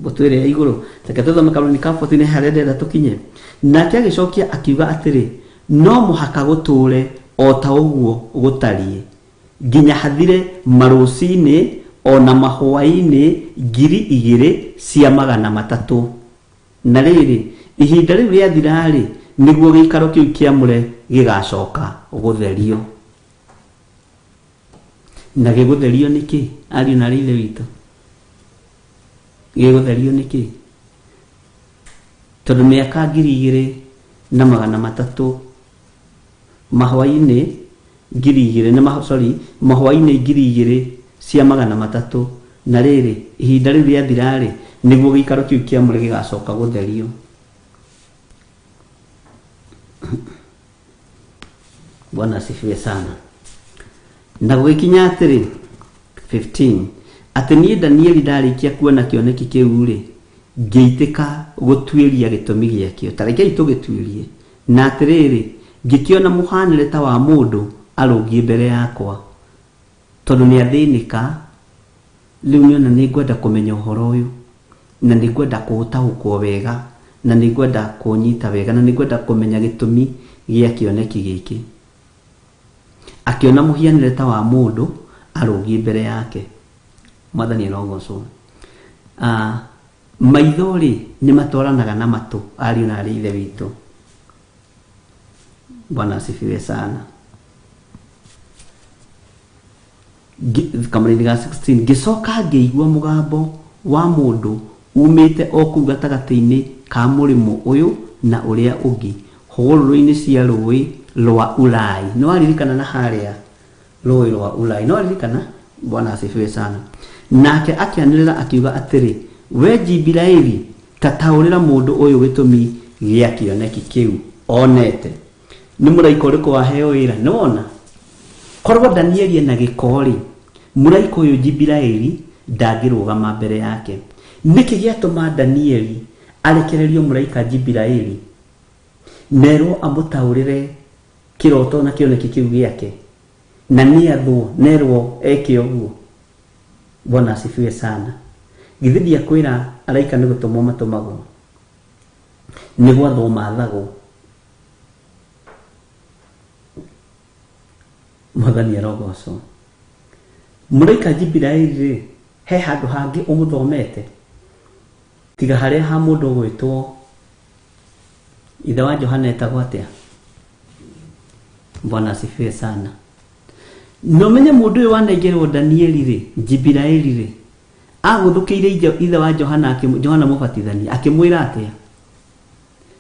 Mbũtũ ĩrĩa ya igũrũ. Reke tũthome karũni ka 14 harĩa ndĩrenda tũkinye. Nake agĩcokia akiuga atĩrĩ, no mũhaka gũtũũre o ta ũguo gũtariĩ, nginya hathire marũcinĩ o na mahwaĩ-inĩ 2300. Na rĩrĩ, ihinda rĩu rĩathira-rĩ, nĩguo gĩikaro kĩu kĩamũre gĩgacoka gũtherio. Na gĩgũtherio nĩkĩ, ariũ na aarĩ a Ithe witũ? Gĩgũtherio nĩkĩ? Tondũ mĩaka 2300 mahwaĩ-inĩ 2000 nĩ ma, sorry, mahwaĩ-inĩ 2300. Na rĩrĩ, ihinda rĩu rĩathira-rĩ, nĩguo gĩikaro kĩu kĩamũre gĩgacoka gũtherio. Bwana asifiwe sana. Na gũgĩkinya atĩrĩ, 15 atĩ niĩ Danieli ndarĩkia kuona kĩoneki kĩu-rĩ, ngĩitĩka gũtuĩria gĩtũmi gĩakĩo. Ta rekei tũgĩtuĩrie. Na atĩrĩrĩ, ngĩkĩona mũhanĩre ta wa mũndũ arũngiĩ mbere yakwa, tondũ nĩathĩnĩka. Rĩu nĩona nĩngwenda kũmenya ũhoro ũyũ, na nĩngwenda kũũtaũkwo wega, na nĩngwenda kũũnyita wega, na nĩngwenda kũmenya gĩtũmi gĩa kĩoneki gĩkĩ. Akĩona mũhianĩre ta wa mũndũ arũngiĩ mbere yake. Mwathani arogocwo. Maitho-rĩ, nĩmatwaranaga na matũ, ariũ na aarĩ a Ithe witũ. Bwana asifiwe sana. Kamũraini ga 16, ngĩcoka ngĩigua mũgambo wa mũndũ umĩte o kũu gatagatĩ-inĩ ka mũrĩmo ũyũ na ũrĩa ũngĩ, hũgũrũrũ-inĩ cia rũũĩ rwa Ulai. Nĩwaririkana na harĩa rũũĩ rwa Ulai? Nĩwaririkana? Bwana asifiwe sana. Nake akĩanĩrĩra akiuga atĩrĩ, we Jibiraeli, ta taũrĩra mũndũ ũyũ gĩtũmi gĩa kĩoneki kĩu onete. Nĩ mũraika ũrĩkũ waheo wĩra? Nĩwona? Korwo Danieli ena gĩko-rĩ, mũraika ũyũ Jibiraeli ndangĩrũgama mbere yake. Nĩkĩ gĩatũma Danieli arekererio mũraika Jibiraeli nerwo amũtaũrĩre kĩroto na kĩoneki kĩu gĩake, na nĩathwo nerwo eke ũguo? Bwana asifiwe sana. Githĩ ndiakwĩra araika nĩ gũtũmwo matũmagwo, nĩ gwathwo mathagwo. Mwathani arogocwo. Mũraika Jibiraeli rĩ, he handũ hangĩ ũmũthomete tiga harĩa ha mũndũ ũgwĩtwo ithe wa Johana etagwo atĩa? Bwana asifiwe sana. Na ũmenye mũndũ ũyũ wanengerwo Danieli rĩ, Jibiraeli rĩ, agũthũkĩire ithe wa Johana, Johana Mũbatithania, akĩmwĩra atĩa?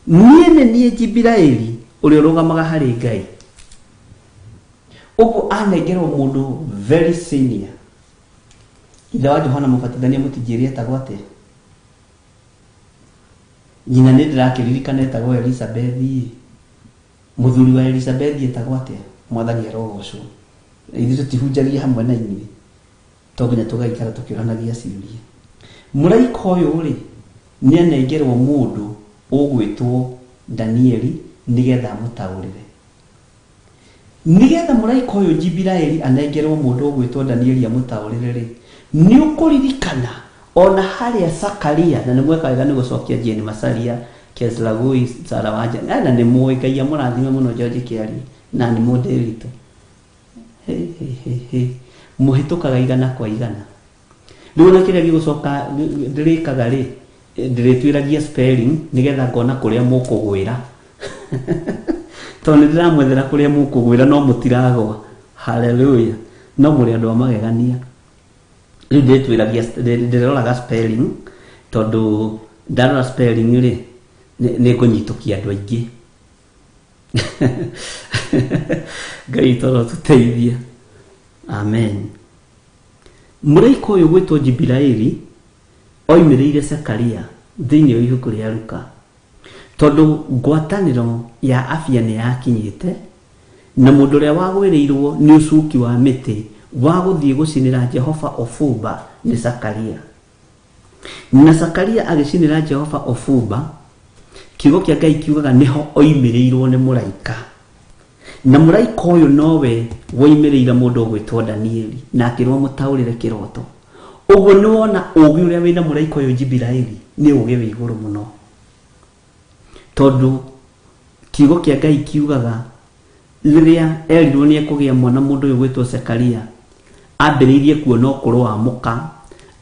Niĩ nĩ niĩ Jibiraeli ũrĩa ũrũgamaga harĩ Ngai. Ũguo anengerwo mũndũ very senior. Ithe wa Johana Mũbatithania mũtinjĩre etagwo atĩa? Nyina nĩ ndĩrakĩririkana etagwo Elizabeth. Mũthuri wa Elizabeth etagwo atĩa? Mwathani arogocwo. Ithuĩ tũtihunjagia hamwe na inyuĩ, to nginya tũgaikara tũkĩũranagia ciũria. Mũraika ũyũ rĩ, nĩ anengerwo mũndũ ũgwĩtwo Danieli nĩgetha amũtaũrĩre. Nĩgetha mũraika ũyũ Jibiraeli anengerwo mũndũ ũgwĩtwo Danieli amũtaũrĩre rĩ, nĩ ũkũririkana ona harĩa Zakaria, na nĩ mweka wega nĩ gũcokia Jane Macharia, Keslagui, Sara Wanja, na nĩ mũĩ, Ngai amũrathime mũno George Kĩarie, na nĩ mũndĩritũ. He, he, he, he. Mũhĩtũkaga igana kwa igana. Rĩu ona kĩrĩa gĩgũcoka ndĩrĩkaga rĩ, ndĩrĩtuĩragia spelling nĩgetha ngona kũrĩa mũkũgwĩra. Tondũ nĩ ndĩramwethera kũrĩa mũkũgwĩra no mũtiragwa. Hallelujah. No mũrĩ andũ a magegania. Rĩu ndĩrĩtuĩragia, ndĩroraga spelling tondũ ndarora spelling rĩ, nĩ ngũnyitũkia andũ aingĩ. Ngai toro tũteithia. Amen. Mũraika ũyũ gwĩtwo Jibiraeli oimĩrĩire Zakaria thĩinĩ wa ibuku rĩa Luka, tondũ ngwatanĩro ya afya nĩ yakinyĩte, na mũndũ ũrĩa wagwĩrĩirwo nĩ ũcuki wa mĩtĩ wa gũthiĩ gũcinĩra Jehova ũbumba nĩ Zakaria. Na Zakaria agĩcinĩra Jehova ũbumba. Kiugo kĩa Ngai kiugaga nĩho oimĩrĩirwo nĩ mũraika. Na mũraika ũyũ nowe woimĩrĩire mũndũ ũgwĩtwo Danieli na akĩrwo amũtaũrĩre kĩroto. Ũguo nĩ wona ũgĩ ũrĩa wĩna mũraika ũyũ Jibiraeli nĩ ũgĩ wĩ igũrũ mũno. Tondũ kiugo kĩa Ngai kiugaga rĩrĩa erirwo nĩ ekũgĩa mwana mũndũ ũyũ gwĩtwo Zekaria, ambĩrĩirie kuona ũkũrũ wa mũka,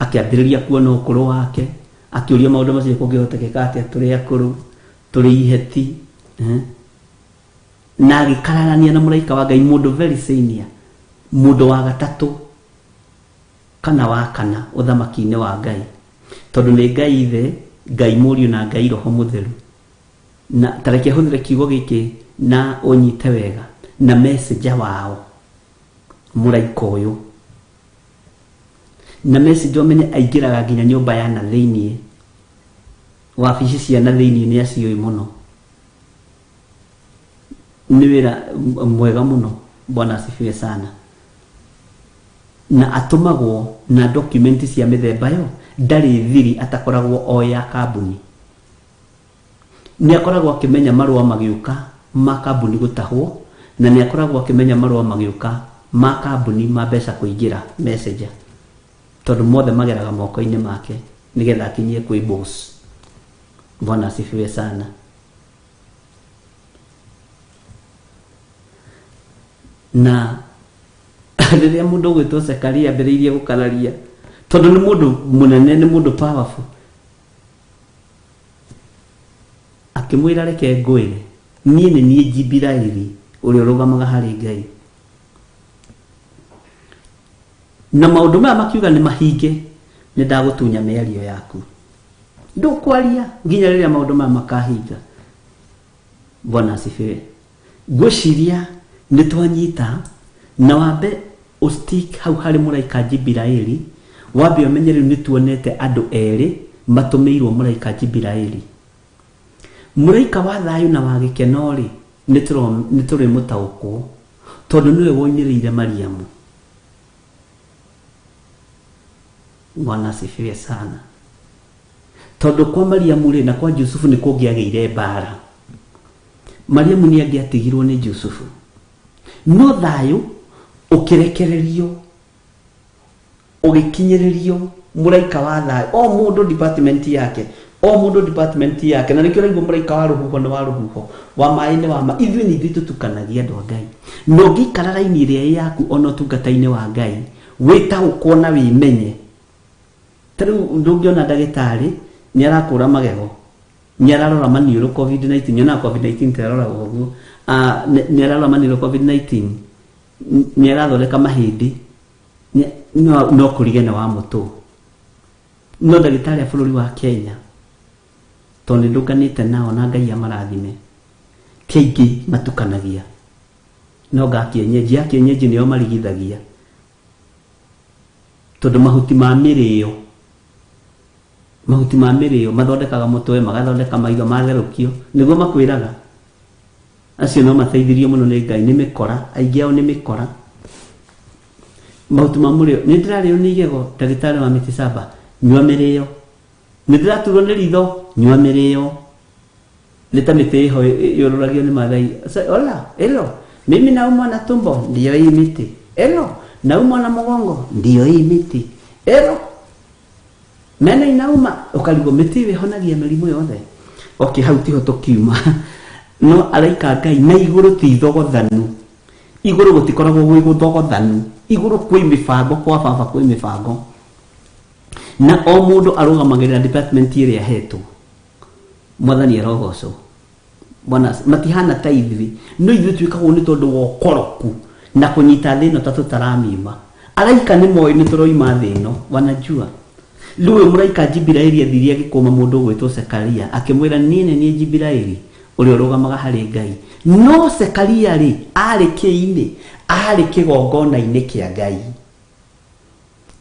akĩambĩrĩria kuona ũkũrũ wake, akĩũria maũndũ macio kũngĩhotekeka atĩa tũrĩ akũrũ, tũrĩ iheti, eh? Na agĩkararania na mũraika wa Ngai, mũndũ very senior, mũndũ wa gatatũ kana wa kana ũthamaki-inĩ wa Ngai, tondũ nĩ Ngai Ithe, Ngai Mũriũ na Ngai Roho Mũtheru. Na ta reke hũthĩre kiugo gĩkĩ na ũnyite wega, na messenger wao mũraika ũyũ, na messenger ũmenye aingĩraga nginya nyũmba ya na thĩiniĩ, wabici cia na thĩiniĩ nĩ aciũĩ mũno. Nĩ wĩra mwega mũno, Bwana asifiwe sana. Na atũmagwo na document cia mĩthemba yo, ndarĩ thiri atakoragwo oĩ ya kambuni. Nĩ akoragwo akĩmenya marũa magĩũka ma kambuni gũtahwo, na nĩ akoragwo akĩmenya marũa magĩũka ma kambuni ma mbeca kũingĩra messenger, tondũ mothe mageraga moko-inĩ make nĩgetha akinyie kwĩ boss. Bwana asifiwe sana. Na rĩrĩa mũndũ ũgwĩtwo Zekaria ambĩrĩirie gũkararia, tondũ nĩ mũndũ mũnene, nĩ mũndũ powerful, akĩmwĩra reke ngwĩre, niĩ nĩ niĩ Jibiraeli ũrĩa ũrũgamaga harĩ Ngai, na maũndũ maya makiuga nĩ mahinge, nĩ ndagũtunya mĩario yaku, ndũkwaria nginya rĩrĩa maũndũ maya makahinga. Bwana asifiwe. Ngwĩciria nĩ twanyita, na wambe ũstick hau harĩ mũraika Jibiraeli, wambe ũmenye rĩu nĩ tuonete andũ erĩ matũmĩirwo mũraika Jibiraeli. Mũraika wa thayũ na wa gĩkeno-rĩ, nĩ tũrĩmũtaũkwo, tondũ nĩwe woimĩrĩire Mariamu. Bwana asifiwe sana. Tondũ kwa Mariamu rĩ na kwa Jusufu nĩ kũngĩagĩire mbara. Mariamu nĩ angĩatigirwo nĩ Jusufu, no thayũ ũkĩrekererio, ũgĩkinyĩrĩrio mũraika wa thayũ, o mũndũ department yake, o mũndũ department yake. Na nĩkĩo ũraigua mũraika wa rũhuho nĩ wa rũhuho, wa maĩ nĩ wa maĩ. Ithuĩ nĩ ithuĩ tũtukanagia andũ a Ngai. Na ũngĩikara raini ĩrĩa ĩ yaku ona ũtungata-inĩ wa Ngai, wĩtaũkwo na wĩmenye. Ta rĩu ndũngĩona ndagĩtarĩ nĩ arakũra magego, nĩ ararora maniũrũ COVID-19, nyonaga COVID-19 ta ĩroragwo ũguo, nĩ ararora maniũrũ COVID-19, nĩ arathondeka mahĩndĩ, no kũrige nĩ wa mũtũ. No ndagĩtarĩ a bũrũri wa Kenya, tondũ nĩ ndũnganĩte nao na Ngai amarathime, ti aingĩ matukanagia, no nga kĩenyenji, ya kĩenyenji nĩo marigithagia, tondũ mahuti ma mĩrĩo, mahuti ma mĩrĩo mathondekaga mũtwe, magathondeka maitho matherũkio, nĩguo makwĩraga. Acio no mateithirio mũno nĩ Ngai, nĩ mĩkora, aingĩ ao nĩ mĩkora. Mahuti ma mũrĩo, nĩ ndĩrarĩo nĩ igego, ndagĩtarĩ wa mĩtĩ saba, nyua mĩrĩo. Nĩ ndĩraturwo nĩ ritho, nyua mĩrĩo. Nĩ ta mĩtĩ ĩho yũrũragio nĩ Maathai. Hola, hello, mimi naumwa na tumbo, ndiyo hii miti. Hello, naumwa na mgongo, ndiyo hii miti. Hello, meno inauma, ũkarigwo mĩtĩ ĩyo ĩhonagia mĩrimũ yothe. Okay, hau tiho tũkiuma. No araika Ngai na igũrũ ti thogothanu. Igũrũ gũtikoragwo gwĩ gũthogothanu. Igũrũ kwĩ mĩbango, kwa baba kwĩ mĩbango. Na o mũndũ arũgamagĩrĩra department ĩrĩa ahetwo. Mwathani arogocwo. Bwana matihana ta ithuĩ, no ithuĩ twĩkagwo nĩ tondũ wa ũkoroku na kũnyita thĩ ĩno ta tũtaramiuma. Araika nĩ moĩ nĩ tũroima thĩ ĩno, wanajua. Rĩu ũyũ mũraika Jibiraeli athire agĩkũma mũndũ ũgwĩtwo Zekaria, akĩmwĩra niĩ nĩ niĩ Jibiraeli ũrĩa ũrũgamaga harĩ Ngai. No Zekaria rĩ, arĩ kĩinĩ? Arĩ kĩgongona-inĩ kĩa Ngai.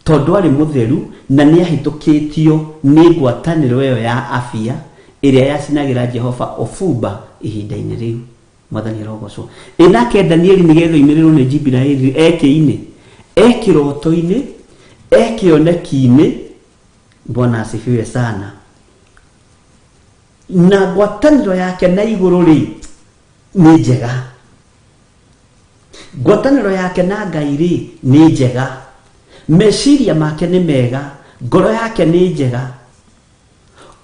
Tondũ aarĩ mũtheru na nĩ aahĩtũkĩtio nĩ ngwatanĩro ĩyo ya Abia ĩrĩa yacinagĩra Jehova ũbumba ihinda-inĩ rĩu. Mwathani arogocwo. Ĩ nake Danieli nĩgetha oimĩrĩrwo nĩ Jibiraeli e kĩ-inĩ? E kĩroto-inĩ, e kĩoneki-inĩ. Bwana asifiwe sana. Na ngwatanĩro yake na igũrũ rĩ nĩ njega. Ngwatanĩro yake na Ngai rĩ nĩ njega. Meciria make nĩ mega, ngoro yake nĩ njega.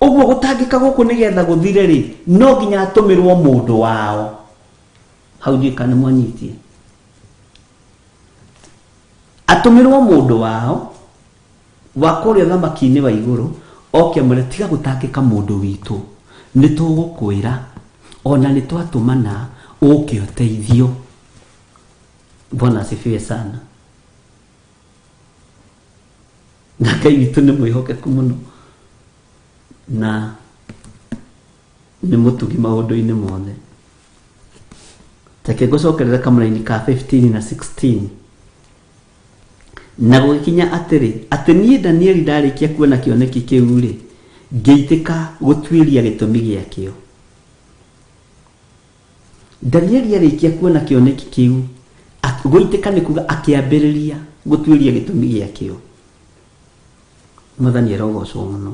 Ũguo gũtangĩka gũkũ nĩgetha gũthire rĩ, no nginya atũmĩrwo mũndũ wao. Hau ndiũĩ kana nĩmwanyitie. Atũmĩrwo mũndũ wao wa kũrĩa ũthamaki-inĩ wa igũrũ oke amwĩre tiga gũtangĩka mũndũ witũ, nĩ tũgũkwĩra ona nĩ twatũmana ũke ũteithio. Bwana asifiwe sana. Na Ngai witũ nĩ mwĩhokeku mũno na nĩ mũtugi maũndũ-inĩ mothe. Reke ngũcokerere kamũraini ka 15 na 16. Na gũgĩkinya atĩrĩ, atĩ niĩ Danieli ndarĩkia kuona kĩoneki kĩu-rĩ, ngĩitĩka gũtuĩria gĩtũmi gĩakĩo. Danieli arĩkia kuona kĩoneki kĩu, gũitĩka nĩ kuga akĩambĩrĩria gũtuĩria gĩtũmi gĩakĩo. Mwathani arogocwo mũno.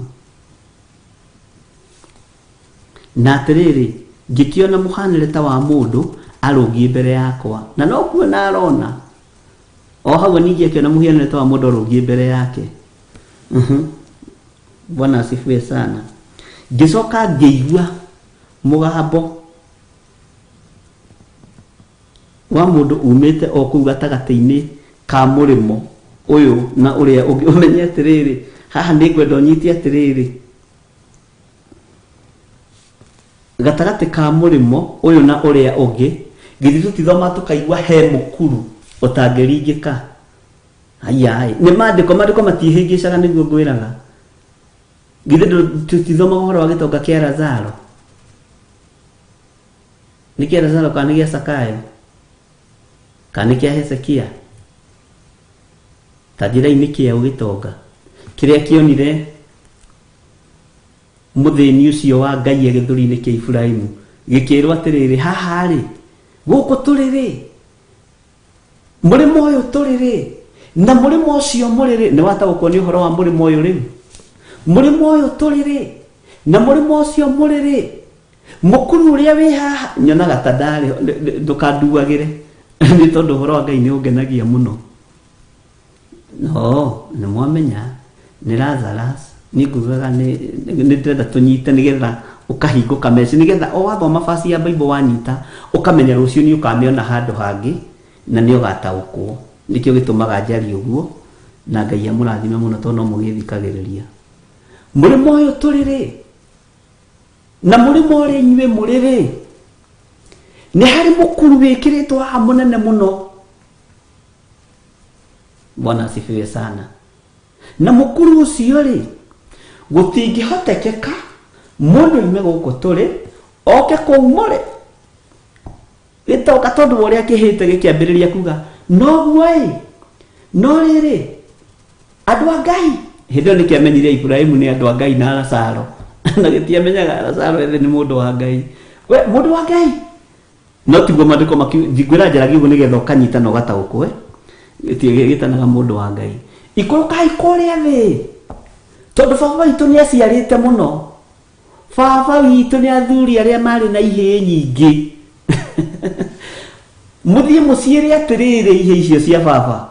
Na atĩrĩrĩ, ngĩkĩona mũhanĩre ta wa mũndũ arũngiĩ mbere yakwa, na no kuona arona. O hau ningĩ akĩona mũhianĩre ta wa mũndũ arũngiĩ mbere yake. Bwana asifiwe sana. Ngĩcoka ngĩigua mũgambo wa mũndũ umĩte o kũu gatagatĩ-inĩ ka mũrĩmo ũyũ na ũrĩa ũngĩ. Ũmenye atĩrĩrĩ, haha nĩ ngwenda ũnyite atĩrĩrĩ, gatagatĩ ka mũrĩmo ũyũ na ũrĩa ũngĩ, githĩ tũtithoma tũkaigua he mũkuru ũtangĩringĩka? Aiyaĩ, nĩ maandĩko, maandĩko matiĩhĩngĩcaga nĩguo ngwĩraga. Githĩ tũtithomaga ũhoro wa gĩtonga kĩa Lazaro? Nĩ kĩa Lazaro kana nĩ gĩa Sakayo? Kana nĩ kĩa Hezekia? Ta njĩrai nĩ kĩaũ gĩtonga kĩrĩa kĩonire mũthĩni ũcio wa Ngai e gĩthũri-inĩ kĩa Iburahĩmu, gĩkĩrwo atĩrĩrĩ, haha-rĩ, gũkũ tũrĩ-rĩ, mũrĩmo ũyũ tũrĩ-rĩ, na mũrĩmo ũcio mũrĩ-rĩ, nĩ wataũkwo nĩ ũhoro wa mũrĩmo ũyũ rĩu? Mũrĩmo ũyũ tũrĩ-rĩ, na mũrĩmo ũcio mũrĩ-rĩ, mũkuru ũrĩa wĩ haha, nyonaga ta ndarĩ, ndũkanduagĩre, nĩ tondũ ũhoro wa Ngai nĩ ũngenagia mũno. No, nĩ mwamenya nĩ Lazarus, niĩ ngugaga nĩ ndĩrenda tũnyite nĩgetha ũkahingũka meci nĩgetha o wathoma basi ya Bible wanyita ũkamenya rũciũ nĩ ũkamĩona handũ hangĩ na nĩ ũgataũkwo. Nĩkĩo gĩtũmaga njarie ũguo na Ngai amũrathime mũno tondũ no mũgĩthikagĩrĩria. Mũrĩmo ũyũ tũrĩ rĩ, na mũrĩmo ũrĩa inyuĩ mũrĩ rĩ, nĩ harĩ mũkuru wĩkĩrĩtwo haha mũnene mũno. Bwana asifiwe sana. Na mũkuru ũcio rĩ, gũtingĩhotekeka mũndũ oime gũkũ tũrĩ oke kũu mũrĩ. Gĩtoka tondũ wa ũrĩa kĩhĩte gĩkĩambĩrĩria kuga noguo ĩ, no rĩrĩ andũ a Ngai. Hĩndĩ ĩyo nĩkĩamenyire Iburahĩmu nĩ andũ a Ngai na Lazaro, na gĩtiamenyaga Lazaro ethĩ nĩ mũndũ wa Ngai. We mũndũ wa Ngai no tiguo maandĩko ngwĩra njaragia ũguo nĩgetha ũkanyita na ũgataũkwo, eh? Gĩtanaga mũndũ wa Ngai. Ikũrũkai kũrĩa thĩ, tondũ baba witũ nĩ aciarĩte mũno. Baba witũ nĩ athuri arĩa marĩ na ihĩĩ nyingĩ. Mũthiĩ mũciĩre atĩrĩrĩ ihĩĩ icio cia baba.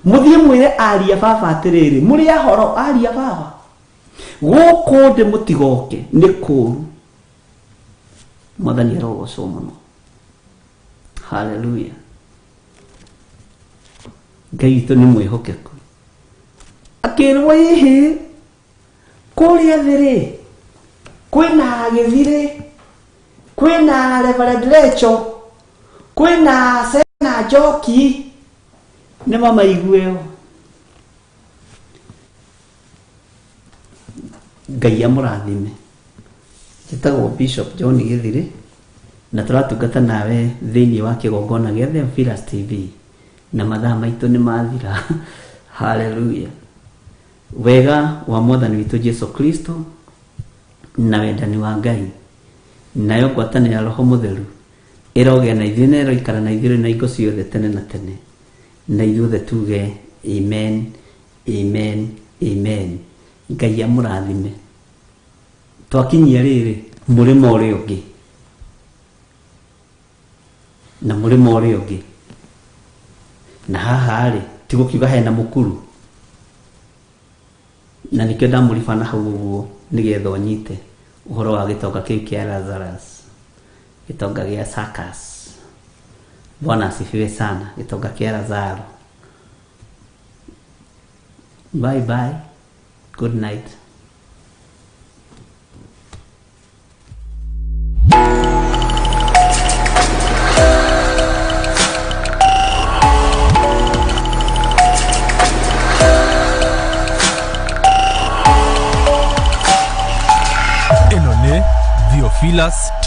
Mũthiĩ mwĩre aria baba atĩrĩrĩ, mũrĩ ahoro aria baba. Gũkũ ndĩ mũtigoke nĩ kũũru. Mwathani arogocwo mũno. Haleluya. Ngai witũ nĩ mwĩhokeku. Akĩrwo ĩhĩ kũrĩa thĩ rĩ kwĩna gĩthirĩ, kwĩna Reverend Rachel, kwĩna Sena Njoki, nĩ mamaigueo. Ngai amũrathime. Njĩtagwo Bishop John Gĩthirĩ na tũratungata nawe thĩinĩ wa kĩgongona gĩa Theophilus TV na mathaa maitũ nĩ mathira. Hallelujah. Wega wa Mwathani witũ Jesu Kristo na wendani wa Ngai nayo ngwatanĩro ya Roho Mũtheru ĩrogĩa na ithuĩ na ĩroikara na ithuĩ na ingo ciothe tene na tene. Na ithuothe tuge amen, amen, amen. Ngai amũrathime. Twakinyia rĩrĩ. Mũrĩmo ũrĩa ũngĩ na mũrĩmo ũrĩa ũngĩ, na haha rĩ, ti gũkiuga hena mũkuru, na nĩkĩo ndamũribana hau ũguo nĩgetha ũnyite ũhoro wa gĩtonga kĩu kĩa Lazarus, gĩtonga gĩa Zacchaeus. Bwana asifiwe sana. Gĩtonga kĩa Lazaro. Bye bye, good night. Ĩno nĩ Theophilus.